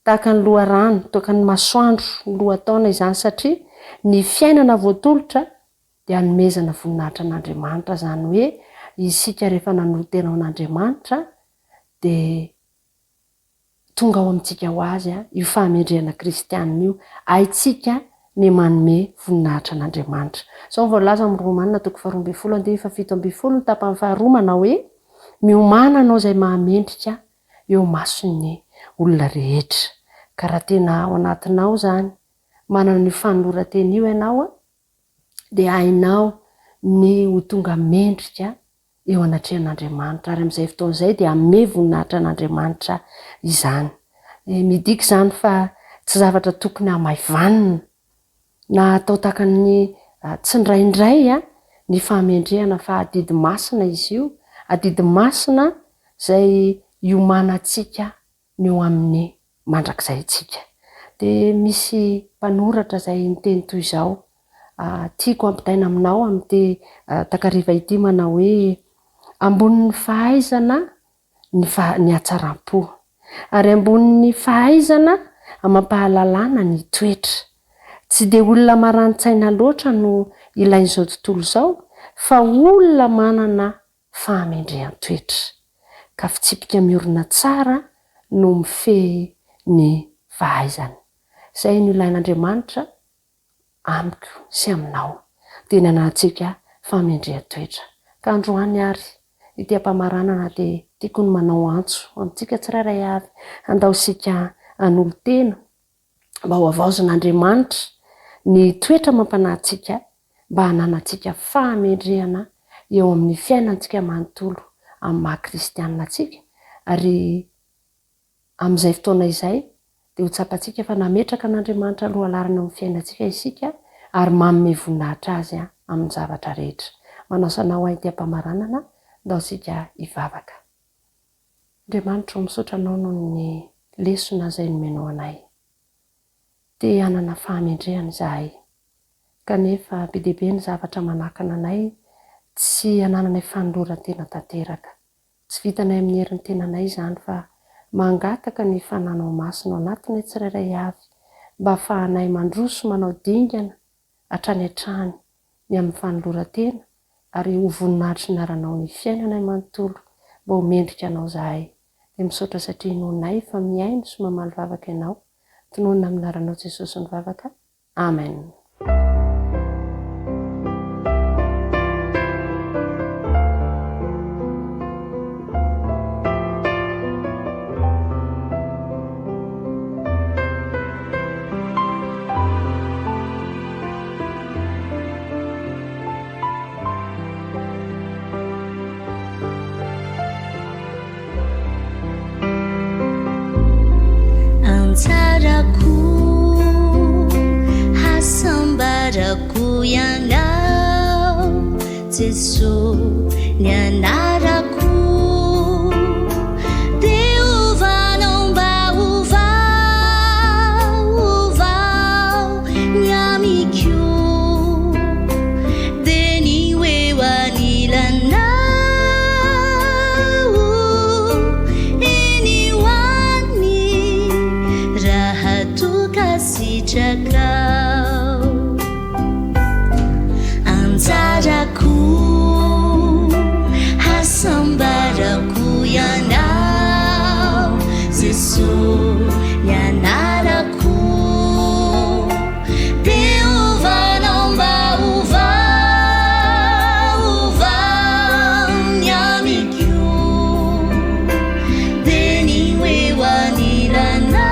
S11: tahaka ny loharano, toaka ny masoandro, ny lohataona izany satria ny fiainana voatolotra dia hanomezana voninahitra an'Andriamanitra, izany hoe isika rehefa nanolo-tena ho an'Andriamanitra dia tonga ao amintsika ho azy io fahamendrehana kristianina io, haintsika ny manome voninahitra an'Andriamanitra. Izao no voalaza amin'ny Romana toko faharoa ambin'ny folo andininy fahafito ambin'ny folo ny tapany faharoa manao hoe, Miomàna hanao izay mahamendrika eo imason'ny olona rehetra. Ka raha tena ao anatinao izany, manana an'io fanoloran-tena io ianao, dia hainao ny ho tonga mendrika eo anatrehan'Andriamanitra, ary amin'izay fotoana izay dia hanome voninahitra an'Andriamanitra izany. Midika izany fa tsy zavatra tokony hamaivanina na atao tahaka ny tsindraindray ny fahamendrehana fa adidy masina izy io, adidy masina izay iomanantsika ny eo amin'ny mandrakizay antsika. Dia misy mpanoratra izay niteny toy izao, tiako hampitaina aminao amin'ity takariva ity manao hoe, Ambonin'ny fahaizana ny ny hatsaram-po, ary ambonin'ny fahaizana amam-pahalalana ny toetra. Tsy dia olona marani-tsaina loatra no ilain'izao tontolo izao fa olona manana fahamendrehan-toetra, ka fitsipika miorina tsara no mifehy ny fahaizana. Izay no ilain'Andriamanitra amiko sy aminao, dia ny hananantsika fahamendrehan-toetra. Ka androany àry, ity am-pamaranana dia tiako ny manao antso amintsika tsirairay avy, handao isika hanolo-tena mba ho havaozin'Andriamanitra ny toetra amam-panahintsika mba hananantsika fahamendrehana eo amin'ny fiainantsika manontolo amin'ny maha kristianina antsika ary amin'izay fotoana izay dia ho tsapantsika fa nametraka an'Andriamanitra lohalarana eo amin'ny fiainantsika isika ary manome voninahitra Azy amin'ny zavatra rehetra. Manasa anao aho ety am-pamaranana, ndao isika hivavaka. Andriamanitra ô, misaotra Anao noho ny lesona izay nomenao anay. Te hanana fahamendrehana izahay, kanefa be dia be ny zavatra manakana anay tsy hanananay fanoloran-tena tanteraka. Tsy vitanay amin'ny herin'ny tenanay izany fa mangataka ny Fananao Masina ao anatinay tsirairay avy mba hahafahanay mandroso manao dingana hatrany hatrany ny amin'ny fanoloran-tena ary ho voninahitry ny anaranao ny fiainanay manontolo mba ho mendrika anao zahay dia misaotra satria inoanay fa mihaino sy mamaly vavaka ianao tononina amin'ny anaranao Jesosy ny vavaka Amen.
S12: Anjarako, hasambarako ianao Jeso ny anarako dia ovanao mba ovao, ovao ny amiko dia ny ho eo anilanao eny ho any raha toa ka sitrakao. Anjarako, hasambarako ianao Jeso ny anarako Dia ovanao mba ovao, ovao ny amiko Dia ny ho eo anilanao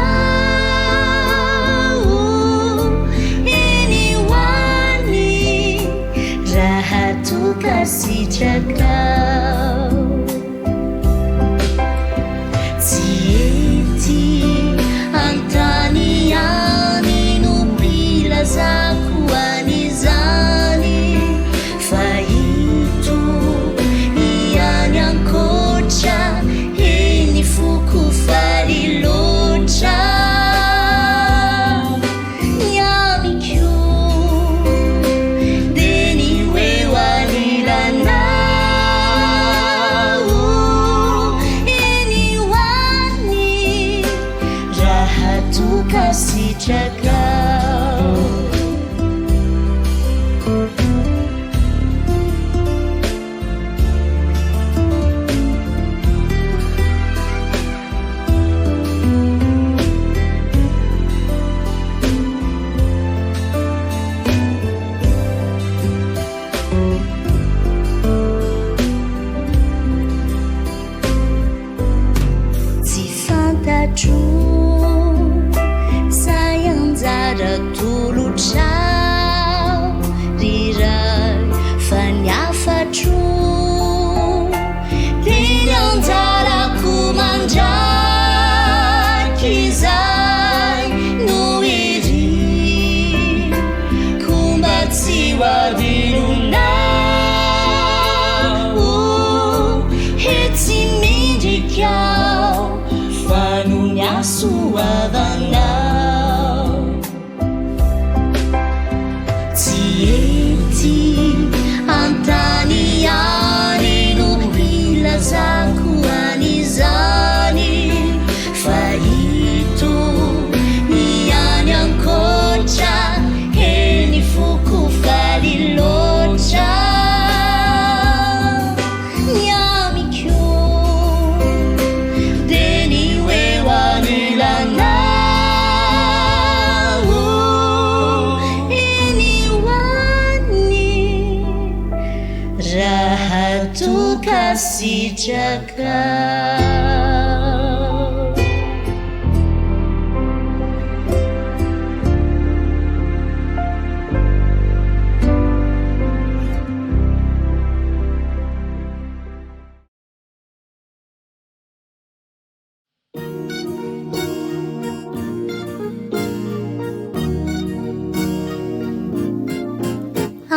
S12: Eny ho any raha toa ka. toa ka sitrakao. Tsy fantatro izay anjara tolotrao ry Ray fa ny hafatro dia ny anjarako mandrakizay no iriko mba tsy ho adinonao he tsy mendrika aho fa noho ny hasoavanao. Tsy ety an-tany ihany no hilazako an'izany fa ito ny any ankoatra he ny foko faly loatra ny amiko dia ny ho eo anilanao eny ho any raha toa ka sitrakao.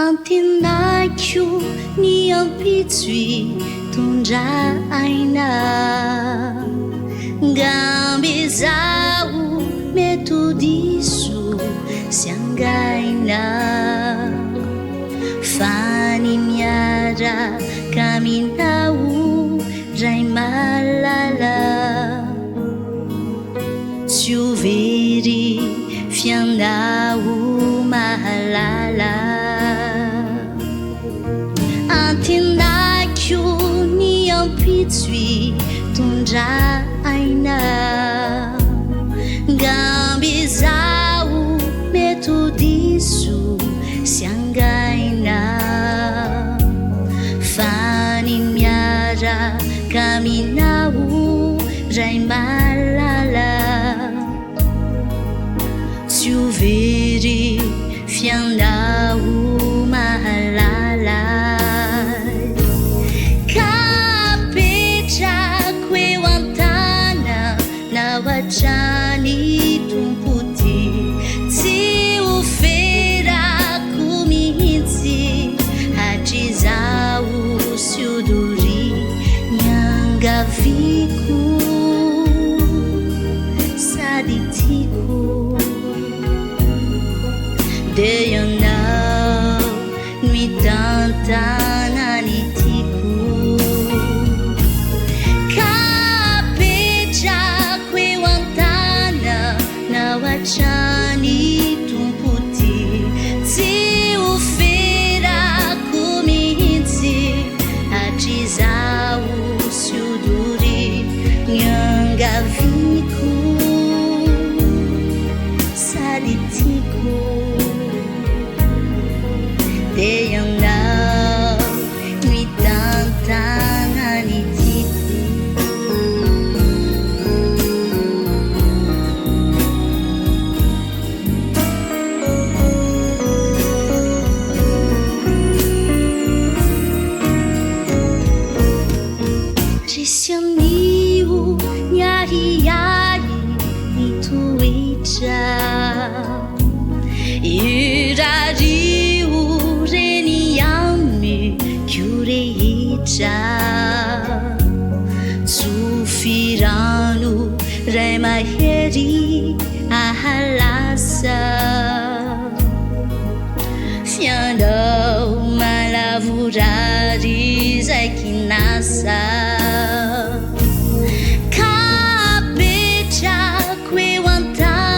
S12: Antenaiko ny ampitso hitondra aina Ngamba izaho mety ho diso sy angaina Fa ny miaraka aminao Ray malala Tsy ho very f'ianao mahalala Antenaiko ny ampitso hitondra aina Ngamba izaho mety ho diso sy angaina Fa ny miaraka aminao Ray malala Tsy ho very f'ianao mahalala Ka apetrako eo an-tananao hatrany Tompo tia Tsy ho ferako mihitsy hatrizao sy ho doria Niangaviako sady tiako Dia ianao no hitantana ny tiako Ka apetrako eo an-tananao hatrany Tompo tia Tsy ho ferako mihitsy hatrizao sy ho doria Niangaviako sady tiako Dia ianao no hitantana ny tiako. Resy anio ny ahiahy ny toetra Irario reny amiko rehetra Tsofy rano Ray mahery ahalasa Fianao malavorary izay kinasa Ka apetrako eo an-tananao.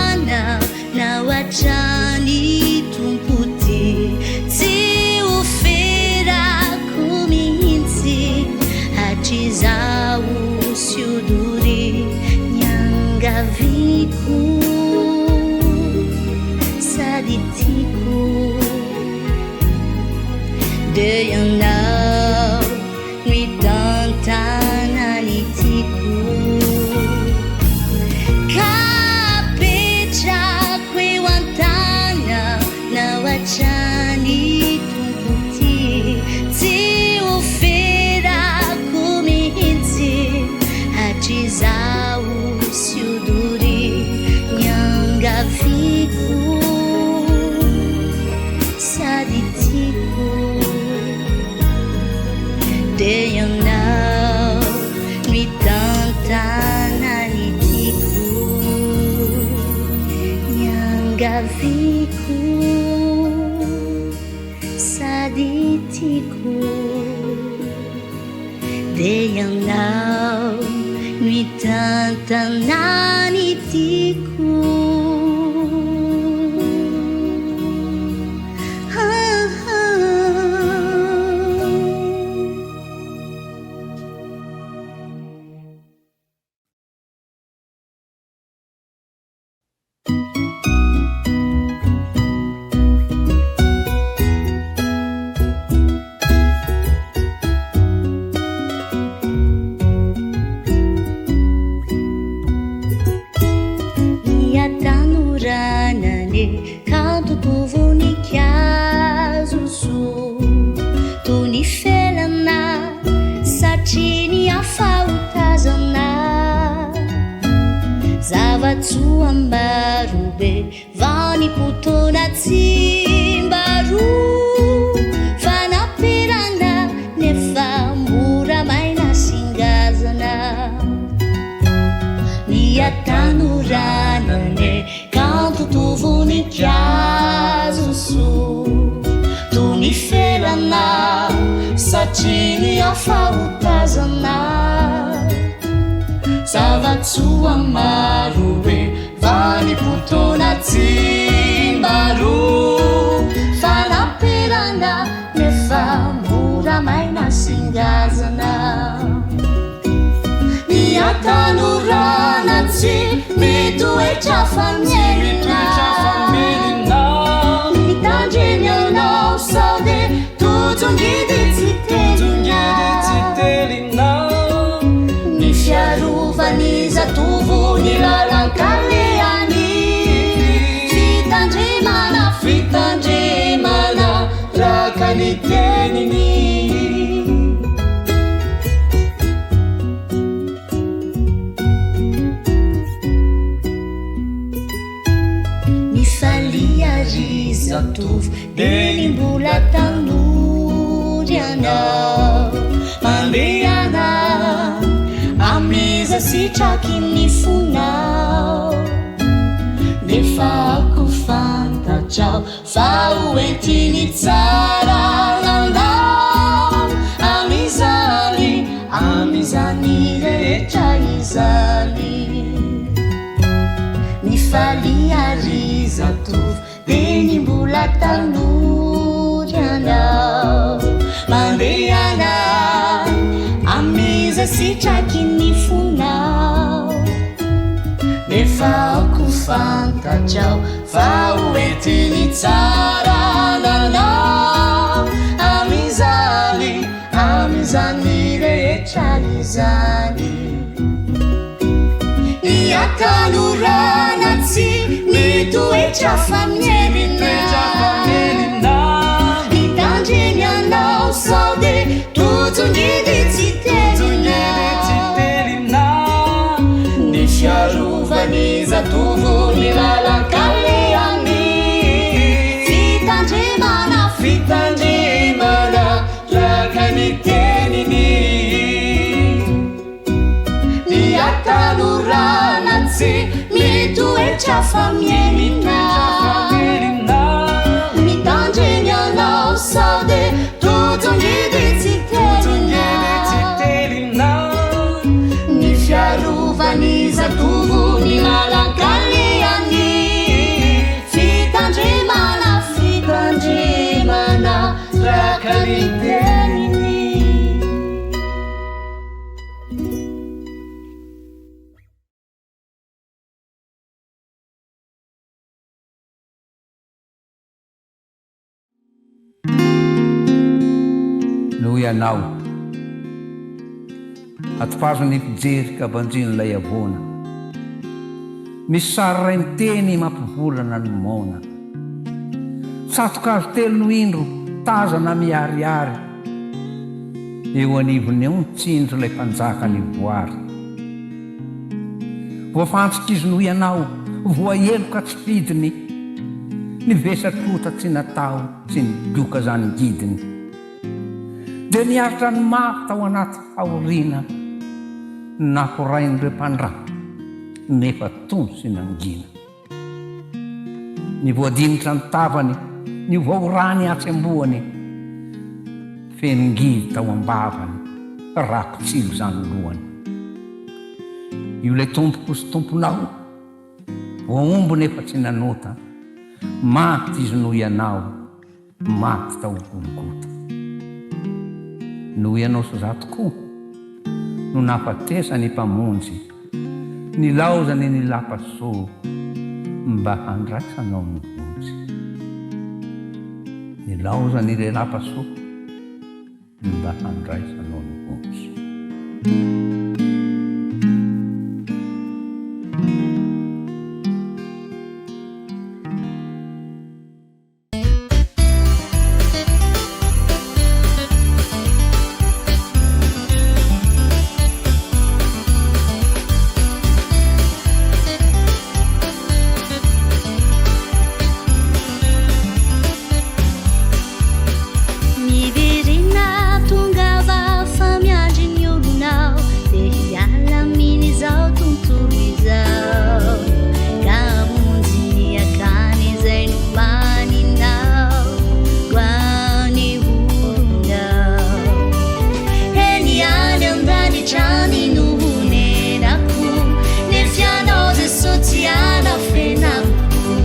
S12: Niangaviko sady tiako Dia ianao mitantana ny tiako Ka apetrako eo an-tananao hatrany Tompo ty Tsy ho ferako mihitsy hatrizao sy ho doria Niangaviko sady tiako Dia ianao mitantana ny tiako Niangaviko sady tiako Dia ianao mitantana ny tiako. Ny hatanorana anie kanto toa voninkazo soa toy ny felana satria ny hafa ho tazana. Zava-tsoa marobe vanim-potoana tsy mba roa fanapirana nefa mora maina sy ngazana. Ny hatanorana anie kanto toa voninkazo soa toy ny felana satria ny hafa ho tazana. Zava-tsoa marobe vanim-potoana tsy mba roa fanamperana nefa mora maina sy ngazana. Ny hatanorana tsy mitoetra fa mielina. Mitandreny anao sao dia tojo ngidy tsy telina. Ny fiarovan'ny zatovo ny lalan-kalehany. Fitandremana, fitandremana raka ny teniny. Mifalia ry zatovo dia ny mbola tanora ianao. Mandehana amin'izay sitraky ny fonao. Nefa aoka ho fantatrao fa ho entiny tsara anao amin'izany, amin'izany rehetra izany. Mifalia ry zatovo dia ny mbola tanora ianao. Mandehana amin'izay sitraky ny fonao. Nefa aoka ho fantatrao fa ho entiny tsara anao amin'izany, amin'izany rehetra izany. Ny hatanorana tsy mitoetra fa mielina. Mitandreny anao sao dia tojo ngidy tsy telina. Ny fiarovan'ny zatovo ny lalan-kalehany. Fitandremana, fitandremana raka ny teniny. Ny hatanorana tsy mitoetra fa mielina. Mitandreny anao sao dia tojo ngidy tsy telina. Ny fiarovan'ny zatovo ny lalan-kalehany. Fitandremana, fitandremana raka ny teniny.
S13: Noho ianao. Atopazo ny mpijery ka banjino ilay havoana. Misy sary iray miteny mampivolana ny moana. Tsato-kazo telo no indro tazana miharihary. Eo anivony eo ny tsinjo ilay mpanjaka nivoary. Voafantsika izy noho ianao, voaheloka tsy fidiny. Ny vesatr'ota tsy natao tsy nigoka izany ngidiny. Dia niaritra ny mafy tao anaty fahoriana nakorain'ireo mpandratra nefa tony sy nangina. Ny voadinitra ny tavany, ny voaorany atsy ambohany, feno ngidy tao am-bavany, rako-tsilo izany lohany. Io ilay tompoko sy tomponao, voahombo nefa tsy nanota, maty izy noho ianao. Maty tao Golgota. Noho ianao sy izaho tokoa no nahafatesan'ny Mpamonjy, nilaozany ny lapa soa mba handraisanao ny vonjy. Nilaozany ilay lapa soa mba handraisanao ny vonjy.
S14: Miverena tongava fa miandry ny olonao Te hiala amin'izao tontolo izao Ka hamonjy ny akany izay nomaninao Ho an'ny olonao Eny any an-danitra any no honenako Nefa ianao Jesoa tsy anafenako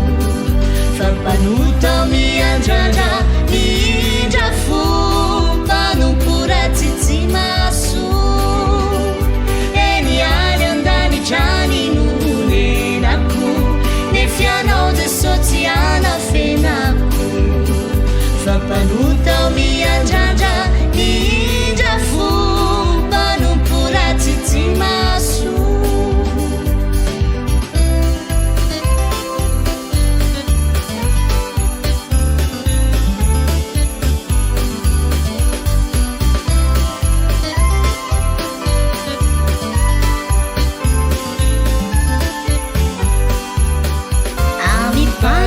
S14: Fa mpanota miandrandra miindra fo Mpanompo ratsy tsy mahasoa Eny any an-danitra any no honenako Nefa ianao Jesoa tsy anafenako Fa mpanota miandrandra miindra fo Mpanompo ratsy tsy mahasoa.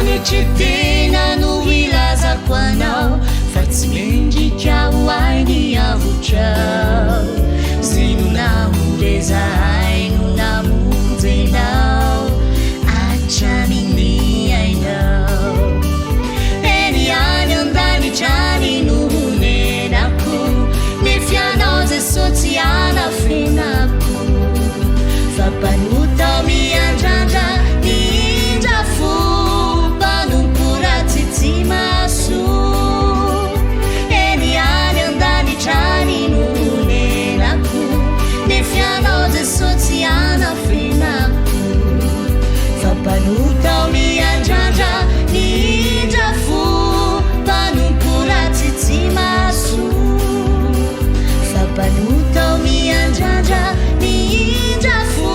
S14: Amim-panetren-tena no hilazako anao fa tsy mendrika ho ahy ny avotrao. Zay no namoreza ahy no namonjenao hatramin'ny ainao. Eny any an-danitra any no honenako, nefa ianao Jesoa tsy anafenako. Fa mpanota miandrandra miindra fo, mpanompo ratsy tsy mahasoa. Eny any an-danitra any no honenako, nefa ianao Jesoa tsy anafenako. Fa mpanota miandrandra miindra fo, mpanompo ratsy tsy mahasoa. Fa mpanota miandrandra miindra fo,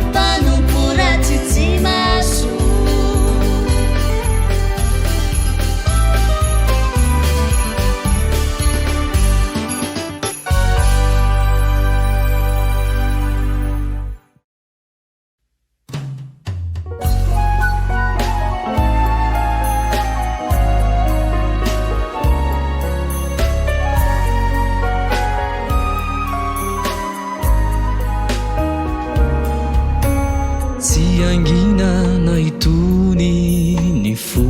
S14: mpanompo ratsy tsy mahasoa.
S1: Tsy hangina na hitony ny fo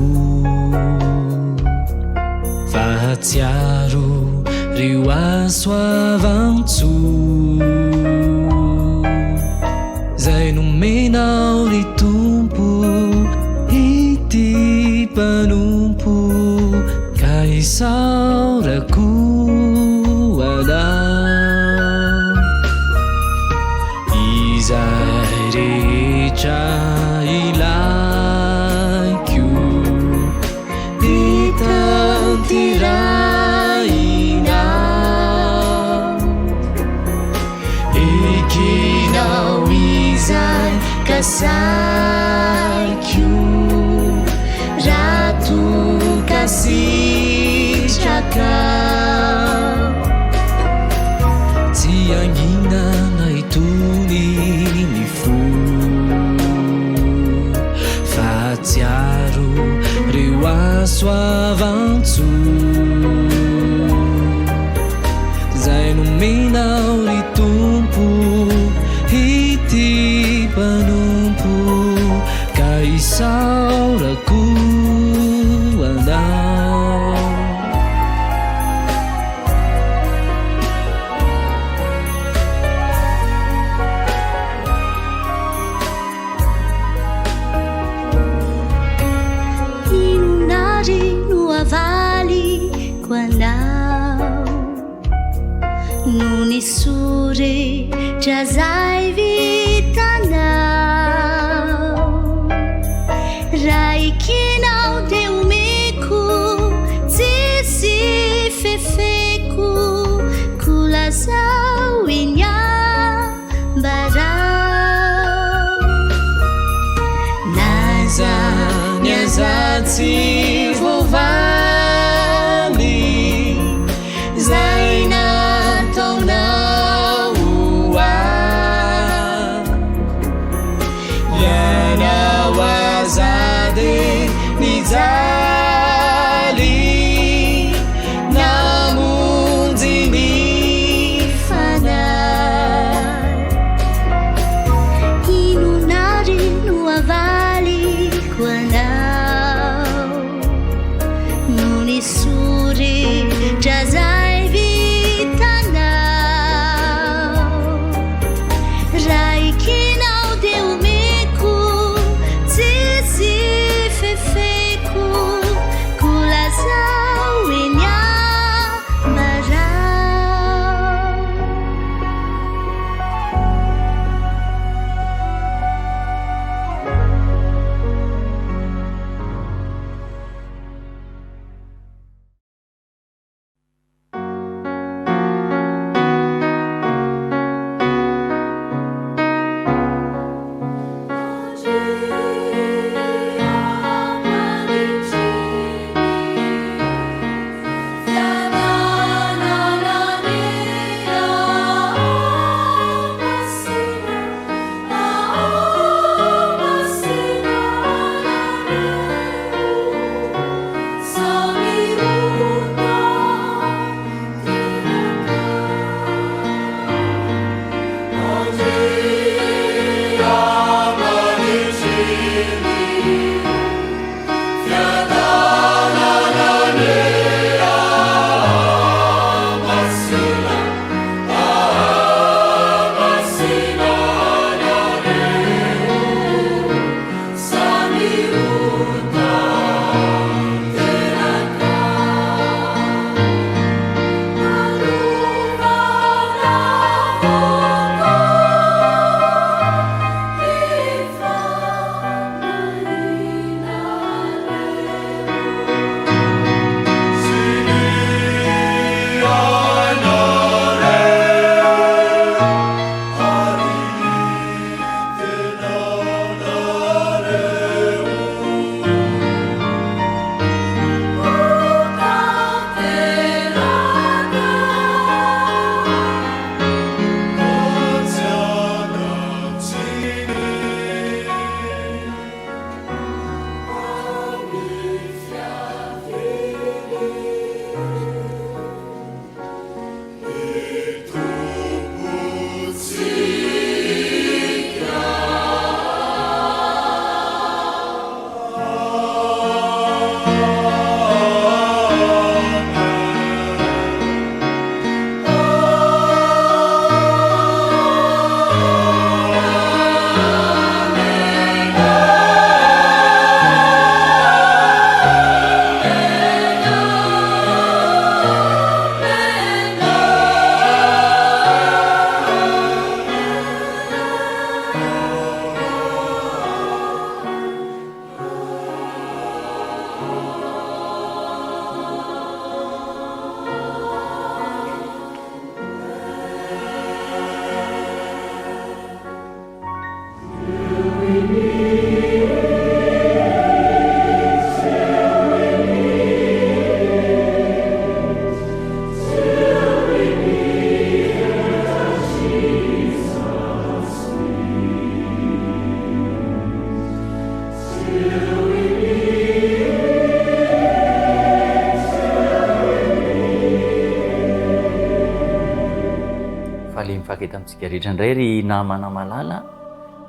S1: Fa hatsiaro reo hasoavan-tsoa Zay nomenao ry Tompo ity mpanompo Ka isaorako Anao Izay rehetra ilaiko dia tanterahinao.
S14: lazaiko raha toa ka sitrakao.
S15: Tsy hangina na hitony ny fo Fa hahatsiaro reo hasoavan-tsoa Zay nomenao ry Tompo ity mpanompo Ka isaorako Anao.
S14: Inona ary no havaliko anao Noho ny soa rehetra zay vitanao Raha ekenao dia omeko tsisy fefeko Koa lazao eny ambarao
S15: N'aiza n'aiza tsy voavaly Zay nataonao ho ahy Ianao aza dia nijaly Namonjy ny
S14: fanahy Inona ary no havaliko anao?
S16: miaraka amintsika rehetra indray ry namana malala,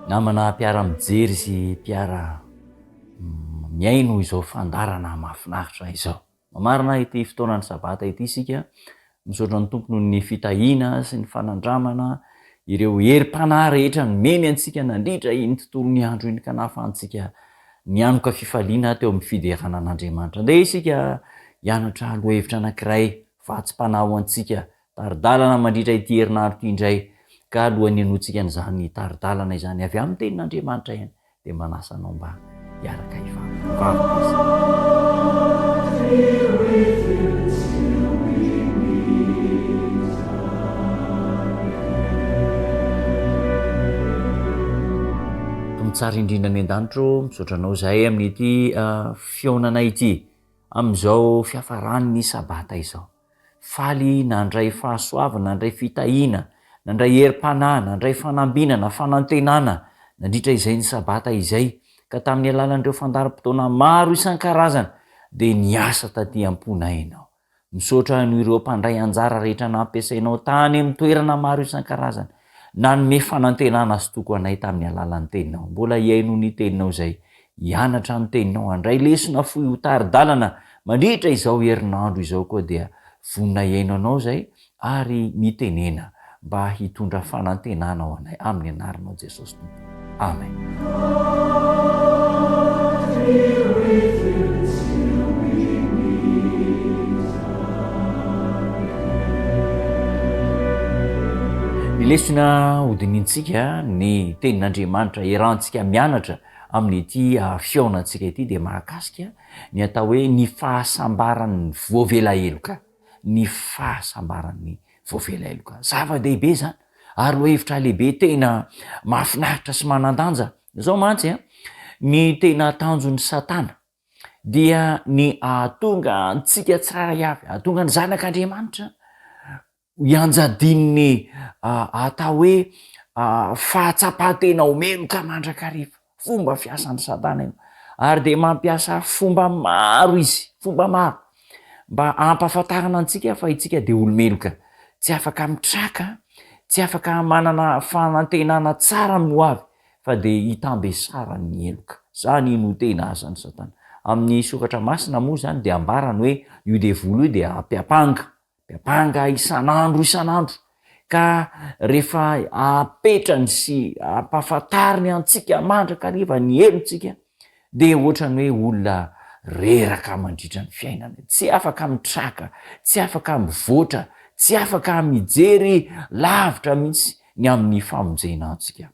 S16: namana mpiara-mijery sy mpiara-mihaino izao fandaharana mahafinaritra izao. Mamarana ity fotoanan'ny Sabata ity isika, misaotra ny Tompo noho ny fitahiana sy ny fanandramana ireo herim-panahy rehetra nomeny antsika nandritra iny tontolon'ny andro iny ka nahafahantsika nianoka fifaliana teo amin'ny fiderana an'Andriamanitra. Andeha isika hianatra lohahevitra anankiray vatsim-panahy ho antsika Tari-dalana mandritra ity herinandro ity indray, ka alohan'ny henoantsika an'izany tari-dalana izany avy amin'ny Tenin'Andriamanitra ihany, dia manasa anao mba hiaraka hivavaka. Vavaka isika. Tompo tsara indrindra any an-danitra ô, misaotra Anao izahay amin'ity fihaonana ity, amin'izao fiafaran'ny Sabata izao. Faly nandray fahasoavana, nandray fitahiana, nandray herim-panahy, nandray fanambinana, fanantenana nandritra izay ny Sabata izay, ka tamin'ny alalan'ireo fandaharam-potoana maro isan-karazany dia niasa taty am-ponay Ianao. Misaotra noho ireo mpandray anjara rehetra nampiasainao tany amin'ny toerana maro isan-karazany, nanome fanantenana sy toky ho anay tamin'ny alalan'ny Teninao. Mbola hihaino ny Teninao izay Hianatra ny teninao, handray lesona fohy ho tari-dalana mandritra izao herinandro izao koa dia vonona hihaino anao izay ary mitenena mba hitondra fanantenana ho anay amin'ny anaranao Jesosy Tompo. Amen. Ny lesona hodinihintsika, ny tenin'Andriamanitra iarahantsika mianatra amin'ity fihaonantsika ity dia mahakasika ny atao hoe ny fahasambaran'ny voavela heloka, ny fahasambaran'ny voavela heloka. Zava-dehibe izany ary lohahevitra lehibe tena mahafinaritra sy manan-danja. Izao mantsy an, ny tena tanjon'i Satana dia ny hahatonga antsika tsirairay avy, hahatonga ny zanak'Andriamanitra Ianjadian'ny atao hoe fahatsapan-tena ho meloka mandrakariva. Fomba fiasan'i Satana io. Ary dia mampiasa fomba maro izy, fomba maro, mba hampahafantarana antsika fa isika dia olo-meloka. Tsy afaka mitraka, tsy afaka manana fanantenana tsara amin'ny hoavy, fa dia hitambesaran'ny heloka. Izany no tena asan'i Satana. Amin'ny soratra masina moa izany dia ambarany hoe io devoly io dia mpiampanga. Miampanga isan'andro isan'andro ka rehefa apetrany sy ampahafantariny antsika mandrakariva ny helotsika dia ohatran'ny hoe olona reraka mandritra ny fiainana, tsy afaka mitraka, tsy afaka mivoatra, tsy afaka mijery lavitra mihitsy ny amin'ny famonjena antsika.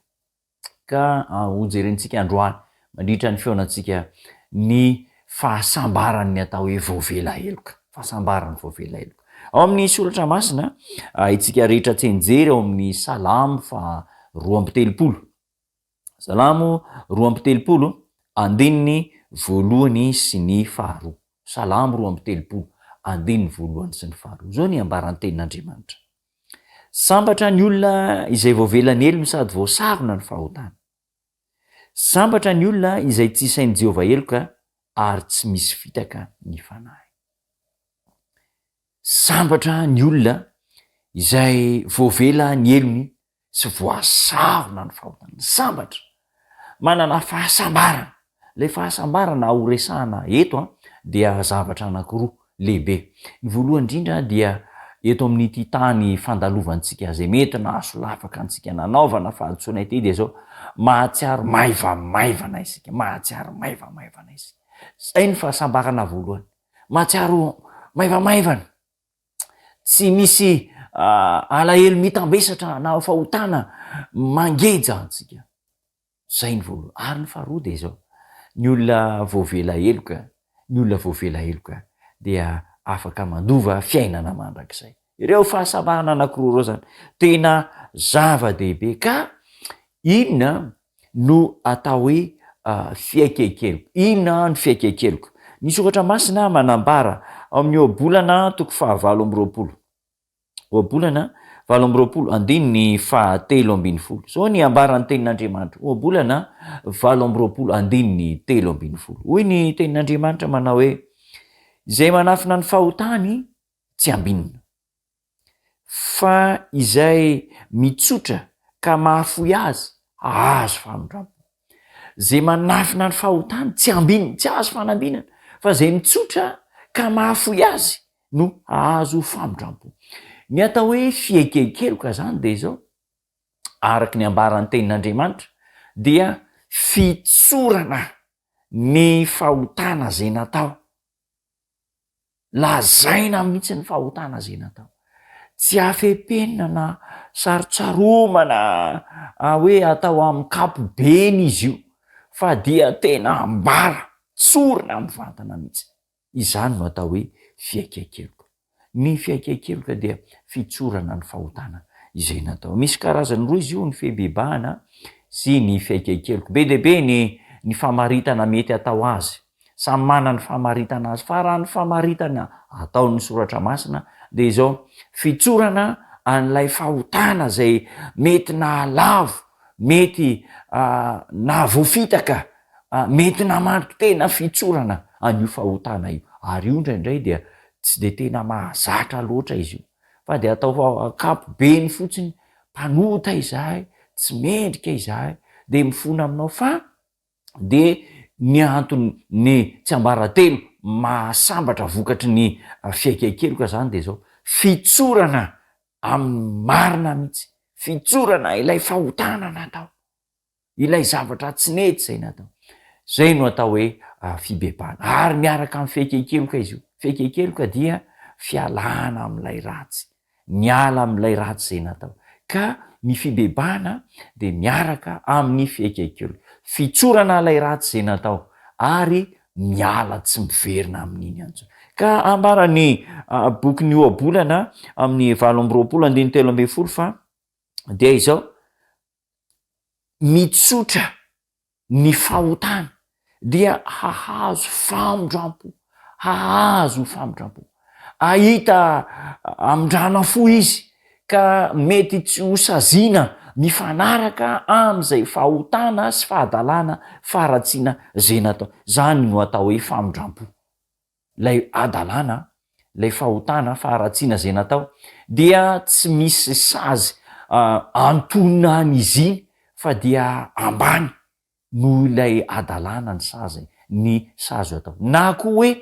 S16: Ka hojerentsika androany mandritra ny fihaonantsika ny fahasambaran'ny atao hoe voavela heloka. Fahasambaran'ny voavela heloka. Ao amin'ny soratra masina, haintsika rehetra tsianjery ao amin'ny Salamo faha 32. Salamo 32, andininy voalohany sy ny faharoa. Salamo 32, andininy voalohany sy ny faharoa. Izao ny ambaran'ny tenin'Andriamanitra. Sambatra ny olona izay voavela ny helony sady voasarona ny fahotany. Sambatra ny olona izay tsy isain'i Jehovah heloka ary tsy misy fitaka ny fanahiny. Sambatra ny olona izay voavela ny helony sy voasarona ny fahotana. Sambatra! Manana fahasambarana. Ilay fahasambarana ho resahana eto an, dia zavatra anankiroa lehibe. Ny voalohany indrindra dia eto amin'ity tany fandalovantsika izay mety nahasolafaka antsika nanaovana fahadisoana ity dia izao, mahatsiaro maivamaivana isika, mahatsiaro maivamaivana isika. Izay ny fahasambarana voalohany. Mahatsiaro maivamaivana. Tsy misy alahelo mitambesatra na fahotana mangeja antsika. Zay ny voalohany. Ary ny faharoa dia izao, ny olona voavela heloka, ny olona voavela heloka dia afaka mandova fiainana mandrakizay. Ireo fahasambarana anankiroa ireo zany tena zava-dehibe ka inona no atao hoe fiaiken-keloka? Inona ny fiaiken-keloka? Ny soratra masina manambara ao amin'ny Ohabolana toko fahavalo amby roapolo. Ohabolana 28 andininy faha-13. Izao ny ambaran'ny tenin'Andriamanitra. Ohabolana 28 andininy 13. Hoy ny tenin'Andriamanitra manao hoe, Izay manafina ny fahotany tsy ambinina. Fa izay mitsotra ka mahafoy azy hahazo famindrampo. Izay manafina ny fahotany tsy ambininy, tsy hahazo fanambinana, fa izay mitsotra ka mahafoy azy no hahazo famindrampo. Ny atao hoe fiaiken-keloka izany dia izao, araka ny ambaran'ny tenin'Andriamanitra, dia fitsorana ny fahotana izay natao. Lazaina mihitsy ny fahotana izay natao. Tsy afempenina na sarotsaromana hoe atao amin'ny ankapobeny izy io fa dia tena ambara, tsorina mivantana mihitsy. Izany no atao hoe fiaiken-keloka. Ny fiaiken-keloka dia fitsorana ny fahotana izay natao. Misy karazany roa izy io, ny fibebahana sy ny fiaiken-keloka. Be dia be ny ny famaritana mety atao azy. Samy manana ny famaritana azy. Fa raha ny famaritana ataon'ny Soratra Masina dia izao, fitsorana an'ilay fahotana izay mety nahalavo, mety nahavoafitaka, mety namandriky tena fitsorana an'io fahotana io. Ary io indraindray dia tsy dia tena mahazatra loatra izy io fa dia atao ankapobeny fotsiny, mpanota izahay, tsy mendrika izahay, dia mifona aminao fa dia ny antony ny tsiambaratelo mahasambatra vokatry ny fiaiken-keloka zany dia zao, fitsorana amin'ny marina mihitsy, fitsorana ilay fahotana natao. Ilay zavatra tsy nety izay natao. Izay no atao hoe fibebahana. Ary miaraka amin'ny fiaiken-keloka izy io. Fiaiken-keloka dia fialana amin'ilay ratsy. Miala amin'ilay ratsy izay natao. Ka ny fibebahana dia miaraka amin'ny fiaiken-keloka. Fitsorana ilay ratsy izay natao ary miala tsy miverina amin'iny intsony. Ka ambaran'ny bokin'ny Ohabolana amin'ny 28 andininy 13 fa dia izao, mitsotra ny fahotana dia hahazo famindrampo, hahazo famindrampo. Ahita amindrana fo izy ka mety tsy ho saziana mifanaraka amin'izay fahotana sy fahadalana faharatsiana izay natao. Izany no atao hoe famindrampo. Ilay hadalana, ilay fahotana, faharatsiana izay natao dia tsy misy sazy antonona an'izy iny fa dia ambany noho ilay hadalana ny sazy, ny sazy atao. Na koa hoe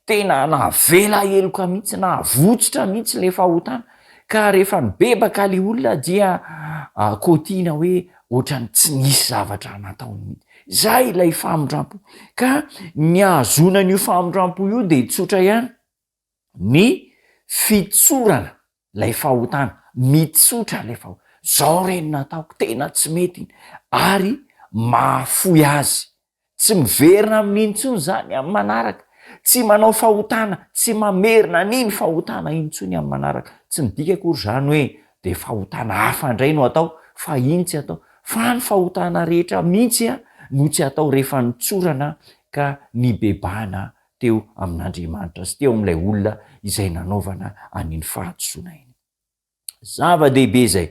S16: tena navela heloka mihitsy, navotsitra mihitsy ilay fahotana ka rehefa nibebaka ilay olona dia kôtiana hoe ohatran'ny tsy nisy zavatra nataony mihitsy. Izay ilay famindrampo. Ka ny ahazoana an'io famindrampo io dia tsotra ihany, ny fitsorana ilay fahotana, mitsotra ilay fahotana, zao re ny nataoko, tena tsy mety iny, ary mahafoy azy, tsy miverina amin'iny intsony zany amin'ny manaraka, tsy manao fahotana, tsy mamerina an'iny fahotana iny intsony amin'ny manaraka, tsy midika akory zany hoe de fahotana hafa indray no atao fa iny tsy atao, fa ny fahotana rehetra mihitsy no tsy atao rehefa nitsorana ka nibebahana teo amin'Andriamanitra sy teo amin'ilay olona izay nanaovana an'iny fahadisoana iny. Zava-dehibe izay.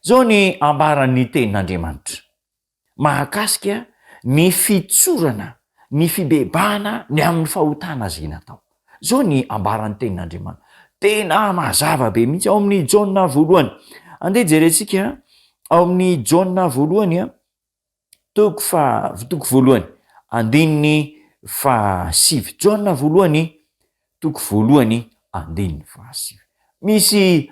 S16: Izao ny ambaran'ny Tenin'Andriamanitra mahakasika ny fitsorana, ny fibebahana ny amin'ny fahotana izay natao. Izao ny ambaran'ny Tenin'Andriamanitra. Tena mazava be mihitsy ao amin'ny Jaona voalohany. Andeha jerentsika ao amin'ny Jaona voalohany Toko faha, toko voalohany, andininy fahasivy. Jaona voalohany, toko voalohany, andininy fahasivy. Misy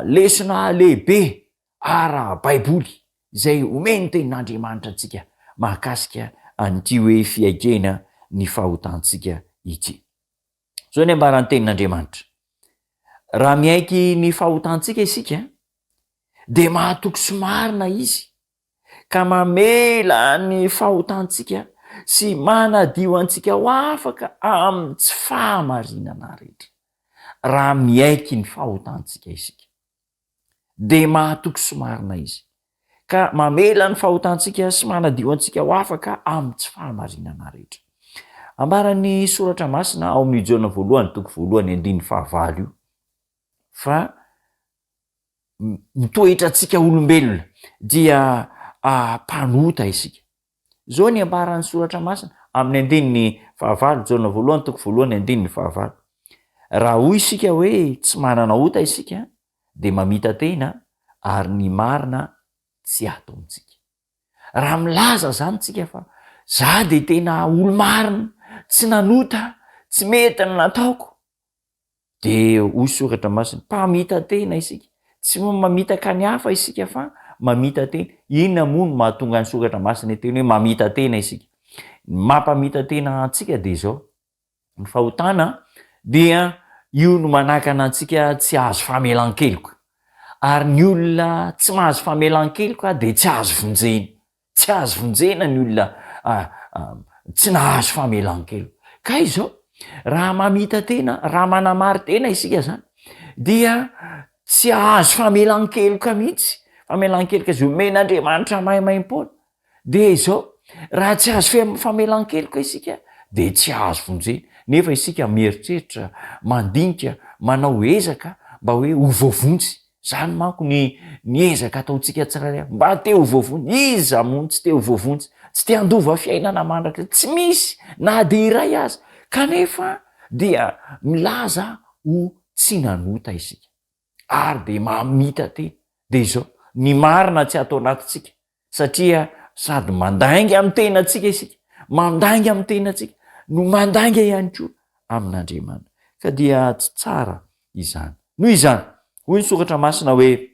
S16: lesona lehibe ara-baiboly izay omen'ny Tenin'Andriamanitra antsika mahakasika an'ity hoe fiaikena ny fahotantsika ity. Izao ny ambaran'ny Tenin'Andriamanitra, Raha miaiky ny fahotantsika isika, dia mahatoky sy marina Izy, ka mamela ny fahotantsika sy manadio antsika ho afaka amin'ny tsy fahamarinana rehetra. Raha miaiky ny fahotantsika isika, dia mahatoky sy marina Izy, ka mamela ny fahotantsika sy manadio antsika ho afaka amin'ny tsy fahamarinana rehetra. Ambaran'ny Soratra Masina ao amin'ny Jaona voalohany toko voalohany andininy fahavalo io fa ny toetrantsika olombelona dia mpanota isika. Izao ny ambaran'ny Soratra Masina amin'ny andininy fahavalo, Jaona voalohany toko voalohany andininy fahavalo. Raha hoy isika hoe tsy manana ota isika, dia mamita-tena ary ny marina tsy ato amintsika. Raha milaza zany tsika fa za de tena olo-marina, tsy nanota, tsy mety ny nataoko, de hoy soratra masina, mpamita-tena isika, tsy mamitaka ny hafa isika fa mamita-tena. Inona moa no mahatonga ny soratra masina hiteny hoe mamita-tena isika? Ny mampamita-tena antsika de izao, Ny fahotana dia io no manakana antsika tsy hahazo famelan-keloka. Ary ny olona tsy mahazo famelan-keloka dia tsy azo vonjena. Tsy azo vonjena ny olona tsy nahazo famelan-keloka. Ka izao, raha mamita-tena, raha manamari-tena isika izany, dia tsy hahazo famelan-keloka mihitsy, famelan-keloka izay omen'Andriamanitra maimaim-poana. Dia izao, raha tsy azo famelan-keloka isika dia tsy azo vonjena, nefa isika mieritreritra, mandinika, manao ezaka mba hoe ho voavonjy. Izany manko ny ny ezaka ataontsika tsirairay avy, mba te ho voavonjy. Iza moa no tsy te ho voavonjy? Tsy te handova fiainana mandrakizay? Tsy misy na dia iray aza. Kanefa dia milaza ho tsy nanota isika. Ary dia mamita-tena. Dia izao, ny marina tsy ato anatintsika, satria sady mandainga amin'ny tenantsika isika, mandainga amin'ny tenantsika, no mandainga ihany koa amin'Andriamanitra. Ka dia tsy tsara izany. Noho izany, hoy ny Soratra Masina hoe,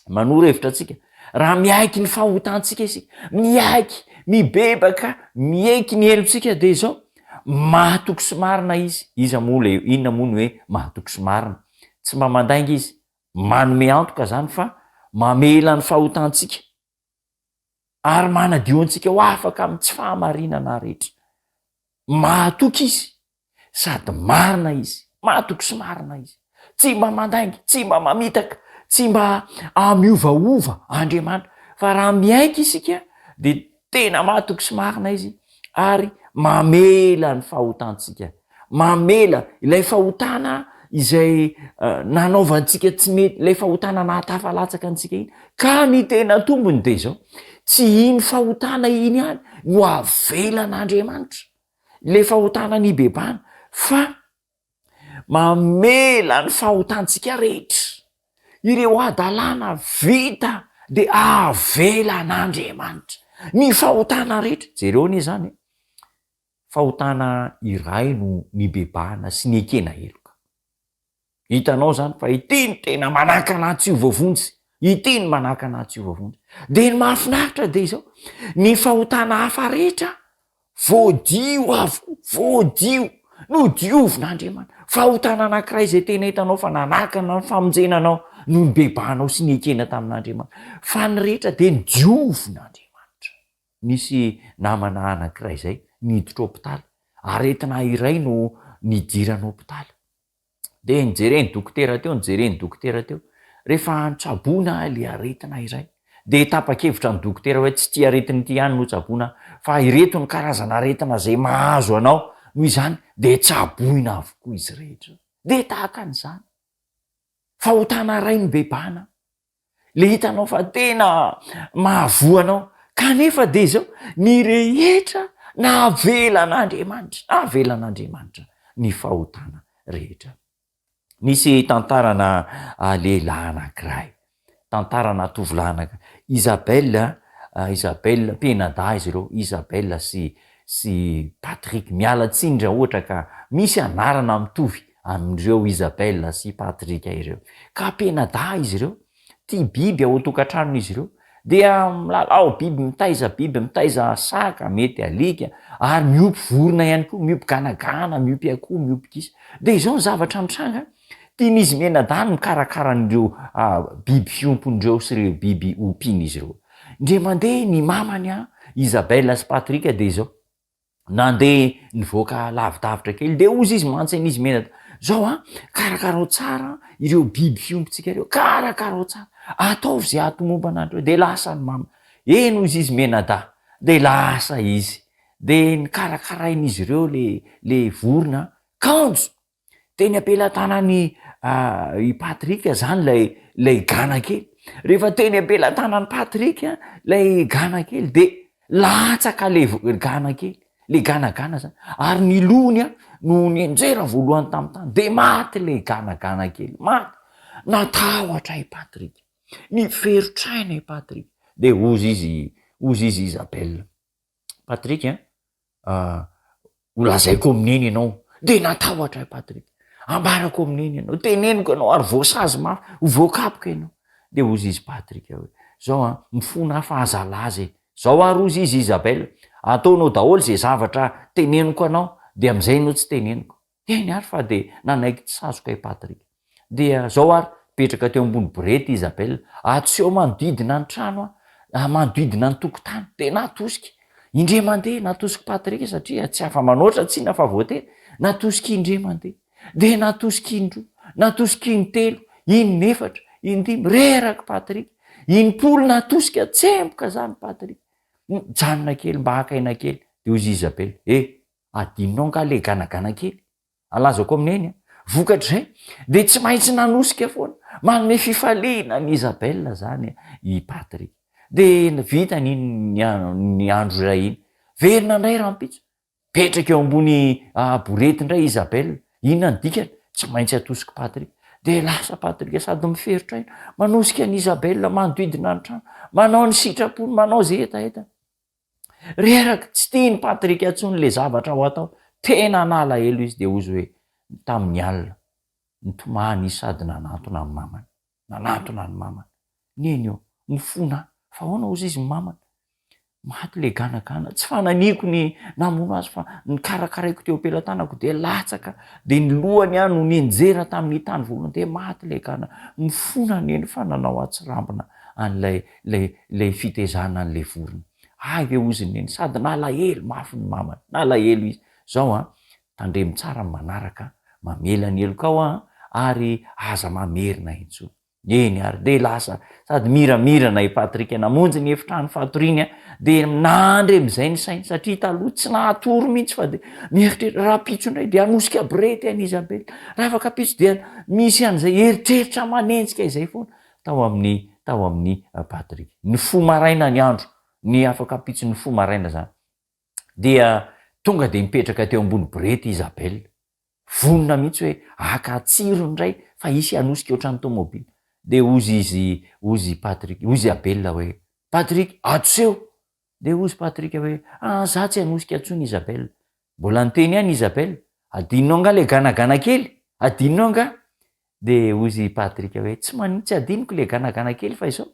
S16: manoro hevitra antsika, raha miaiky ny fahotantsika isika, miaiky, mibebaka, miaiky ny helotsika, dia izao, mahatoky sy marina Izy. Iza moa ilay, inona moa ny hoe mahatoky sy marina? Tsy mba mandainga Izy, Manome antoka izany fa mamela ny fahotantsika ary manadio antsika ho afaka amin'ny tsy fahamarinana rehetra. Mahatoky Izy sady marina Izy. Mahatoky sy marina Izy. Tsy mba mandainga, tsy mba mamitaka, tsy mba miovaova Andriamanitra. Fa raha miaiky isika dia Tena mahatoky sy marina Izy ary mamela ny fahotantsika. Mamela ilay fahotana izay nanaovantsika tsy mety, ilay fahotana nahatafalatsaka antsika iny. Ka ny tena tombony dia izao, tsy iny fahotana iny ihany no avelan'Andriamanitra, ilay fahotana nibebahana, fa Mamela ny fahotantsika rehetra. Ireo hadalana vita dia avelan'Andriamanitra. Ny fahotana rehetra. Jereo anie izany e. Fahotana iray no nibebahana sy niekena heloka. Hitanao izany fa ity no tena manakana ahy tsy ho voavonjy. Ity no manakana ahy tsy ho voavonjy. Dia ny mahafinaritra dia izao, ny fahotana hafa rehetra Voadio avokoa, voadio, nodiovin'Andriamanitra. Fahotana anankiray izay tena hitanao fa nanakana ny famonjena anao no nibebahanao sy niekena tamin'Andriamanitra. Fa ny rehetra dia nodiovin'Andriamanitra. Nisy namana anankiray izay niditra hopitaly, aretina iray no nidirany hopitaly. Dia nojeren'ny dokotera teo, nojeren'ny dokotera teo. Rehefa notsaboina ilay aretina iray, dia tapa-kevitra ny dokotera hoe tsy ity aretina ity ihany no tsaboina fa ireto ny karazana aretina izay mahazo anao, noho izany dia tsaboina avokoa izy rehetra. Dia tahaka an'izany. Fahotana iray nibebahana. Le hitanao fa tena mahavoa anao, kanefa dia izao, ny rehetra navelan'Andriamanitra, navelan'Andriamanitra ny fahotana rehetra. Nisy tantarana lehilahy anankiray, tantarana tovolahy anankiray, Isabelle, Isabelle, mpianadahy izy ireo, Isabelle sy sy Patrick, miala tsiny raha ohatra ka misy anarana mitovy amin'ireo Isabelle sy Patrick ireo. Ka mpianadahy izy ireo, tia biby ao an-tokantranon'izy ireo, dia milalao biby, mitaiza biby, mitaiza saka, mety alika, ary miompy vorona ihany koa, miompy ganagana, miompy akoho, miompy gisa. Dia izao ny zavatra mitranga, tian'izy mianadahy ny mikarakara an'ireo biby fiompiny ireo sy ireo biby ompian'izy ireo. Indray mandeha ny mamany, Isabelle sy Patrick dia izao, Nandeha nivoaka lavidavitra kely dia hozy izy mantsy an'izy menatra, zao an, karakarao tsara ireo biby fiompintsika ireo, karakarao tsara, ataovy izay hahatomombana an'ireo, dia lasa ny mama, eny hozy izy menadahy, dia lasa izy, dia nikarakarain'izy ireo le le vorona kanjo Teny am-pelatanan'i i Patrick zany ilay ilay gana kely. Rehefa teny am-pelatanan'i Patrick ilay gana kely de latsaka le gana kely, le ganagana zany, ary ny lohany an no nianjera voalohany tamin'ny tany de maty le ganagana kely, maty. Natahotra i Patrick. Niferotraina i Patrick. Dia hozy izy, hozy izy Isabelle. Patrick a, ho lazaiko amin'i Neny ianao. Dia natahotra i Patrick. Ambarako amin'i Neny ianao, teneniko ianao ary voasazy mafy, ho voakapoka ianao. Dia hozy izy Patrick hoe, zao an, mifona aho fa aza alaza e. Zao ary hozy izy Isabelle, ataonao daholo izay zavatra teneniko anao, dia amin'izay ianao tsy teneniko. Eny ary fa dia nanaiky tsy sazoka i Patrick. Dia zao ary, mipetraka teo ambony borety i Isabelle, atsy eo manodidina ny trano aho, manodidina ny tokotany, dia natosika. Indray mandeha, natosik'i Patrick satria tsy afa-manoatra tsinona fa voatery, natosika indray mandeha, dia natosika indroa, natosika intelo, inefatra, indimy, reraka Patrick, impolo natosika, tsemboka zany Patrick. Nijanona kely mba haka aina kely, dia hoy izy Isabelle, eh, Adinonao angaha le ganagana kely? Alazako amin'i Neny a! Vokatr'izay dia tsy maintsy nanosika foana, manome fifaliana an'i Isabelle zany i Patrick. Dia vitany iny ny andro iray iny. Verina indray rahampitso, mipetraka eo ambony borety indray Isabelle. Inona ny dikany? Tsy maintsy atosik'i Patrick. Dia lasa Patrick sady miferotra aina, manosika an'i Isabelle manodidina ny trano, manao ny sitrapony, manao izay hetahetany. Reraka, tsy tian'i Patrick intsony ilay zavatra ho atao. Tena nalahelo izy dia hozy hoe tamin'ny alina, nitomany izy sady nanantona ny mamany. Nanantona ny mamany. Neny ô, mifona aho. Fa ahoana hozy izy ny mamany? Maty ilay ganagana. Tsy fananiko ny namono azy fa nikarakaraiko teo am-pelatanako dia latsaka. Dia ny lohany aho no nianjera tamin'ny tany voalohany dia maty ilay gana. Mifona neny fa nanao atsirambina an'ilay ilay ilay fitezana an'ilay vorona. Hay ve hozy neny, sady nalahelo mafy ny mamany, nalahelo izy. Zao an, tandremo tsara ny manaraka an, mamela ny helokao an, ary aza mamerina intsony. Eny ary, dia lasa sady miramirana i Patrick namonjy ny efitrano fatoriany an, dia nandry amin'izay ny sainy, satria taloha tsy nahatory mihitsy fa dia mieritreritra, rahampitso indray dia hanosika borety an'i Isabelle, raha afaka ampitso dia misy an'izay eritreritra manenjika izay foana. tao amin'ny tao amin'ny Patrick. Nifoha maraina ny andro, ny afaka ampitso nifoha maraina zany, dia tonga dia nipetraka teo ambony borety Isabelle. Vonona mihitsy hoe haka tsirony indray fa hisy hanosika ohatran'ny tomobile. Dia hozy izy, hozy Patrick, hozy Abel hoe, Patrick, atoseho! Dia hozy Patrick hoe, ah, za tsy hanosika intsony Isabelle. Mbola niteny ihany Isabelle, adinonao angaha le ganagana kely? Adinonao angaha? Dia hozy Patrick hoe, tsy manin, tsy adinoko le ganagana kely fa izao,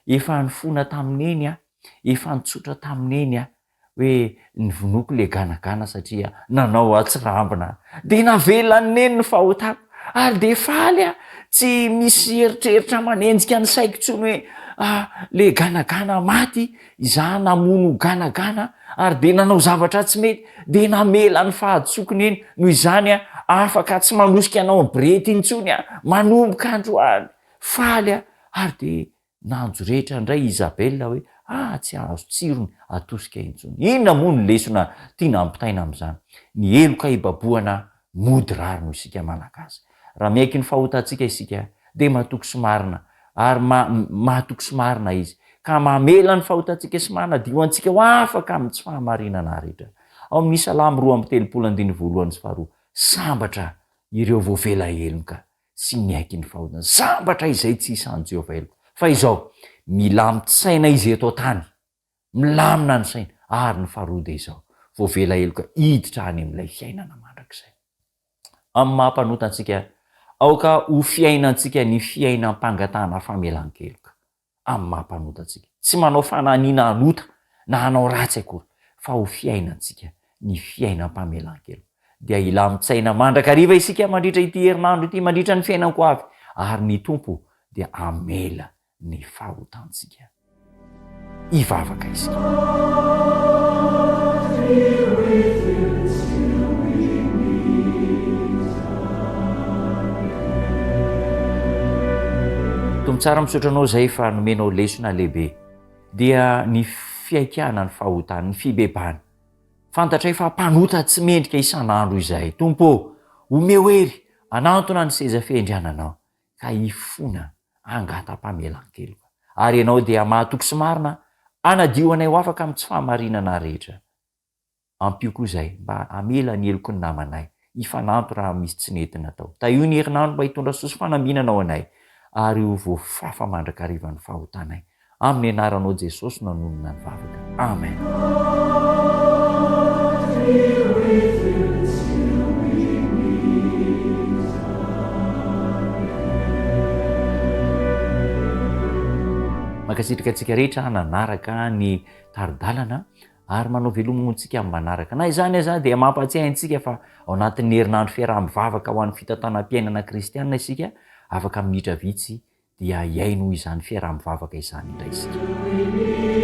S16: efa nifona tamin'i Neny aho, efa nitsotra tamin'i Neny aho, hoe novonoiko le ganagana satria nanao atsirambina dia navelan'i Neny ny fahotako ary dia faly aho, tsy misy eritreritra manenjika ny saiko intsony hoe ah le ganagana maty, izaho namono ganagana ary dia nanao zavatra tsy mety, dia namela ny fahadisoako Neny, noho izany aho afaka tsy manosika anao amin'ny borety intsony aho manomboka androany, faly aho ary dia Nanjoretra indray i Isabella hoe, Ah, tsy hahazo tsirony atosika intsony. Inona moa no lesona tiana hampitaina amin'izany? Ny heloka hibabohana mody rariny hoy isika Malagasy. Raha miaiky ny fahotantsika isika dia matoky sy marina ary ma mahatoky sy marina Izy ka mamela ny fahotantsika sy manadio antsika ho afaka amin'ny tsy fahamarinana rehetra. Ao amin'ny Salamo 32 andininy voalohany sy faharoa, Sambatra ireo voavela heloka sy miaiky ny fahotana. Sambatra izay tsy isan'i Jehovah heloka. Fa izao, milamin-tsaina izy eto an-tany. Milamina ny sainy. Ary ny faharoa dia izao, voavela heloka hiditra any amin'ilay fiainana mandrakizay. Amin'ny maha mpanota antsika, aoka ho fiainantsika ny fiainam-pangatahana famelan-keloka. amin'ny maha mpanota antsika. Tsy manao fanahiniana hanota na hanao ratsy akory, fa ho fiainantsika ny fiainam-pamelan-keloka. Dia hilamin-tsaina mandrakariva isika mandritra ity herinandro ity, mandritra ny fiainan-ko avy, ary ny Tompo dia hamela ny fahotantsika. Hivavaka isika. Tompo tsara misaotra anao izay fa nomenao lesona lehibe dia ny fiaikana ny fahotana, ny fibebana. Fantatray fa mpanota tsy mendrika isan'andro izahay. Tompo ô, omeo hery hanantona ny seza fiandriananao ka hifona hangata-pamelan-keloka. Ary Ianao dia mahatoky sy marina hanadio anay ho afaka amin'ny tsy fahamarinana rehetra. Ampio koa izahay mba hamela ny heloky ny namanay, hifanampy raha misy tsy nety natao. Tahio ny herinandro mba hitondra soa sy fanambinana ho anay. Ary ho voafafa mandrakariva ny fahotanay. Amin'ny anaranao Jesosy no anonona ny vavaka. Amen. Mankasitraka antsika rehetra nanaraka ny tari-dalana ary manao veloma ho antsika amin'ny manaraka. Na izany aza dia mampahatsiahy antsika fa ao anatin'ny herinandro fiaraha-mivavaka ho an'ny fitantanam-piainana kristiana isika, afaka minitra vitsy dia hihaino izany fiaraha-mivavaka izany indray isika.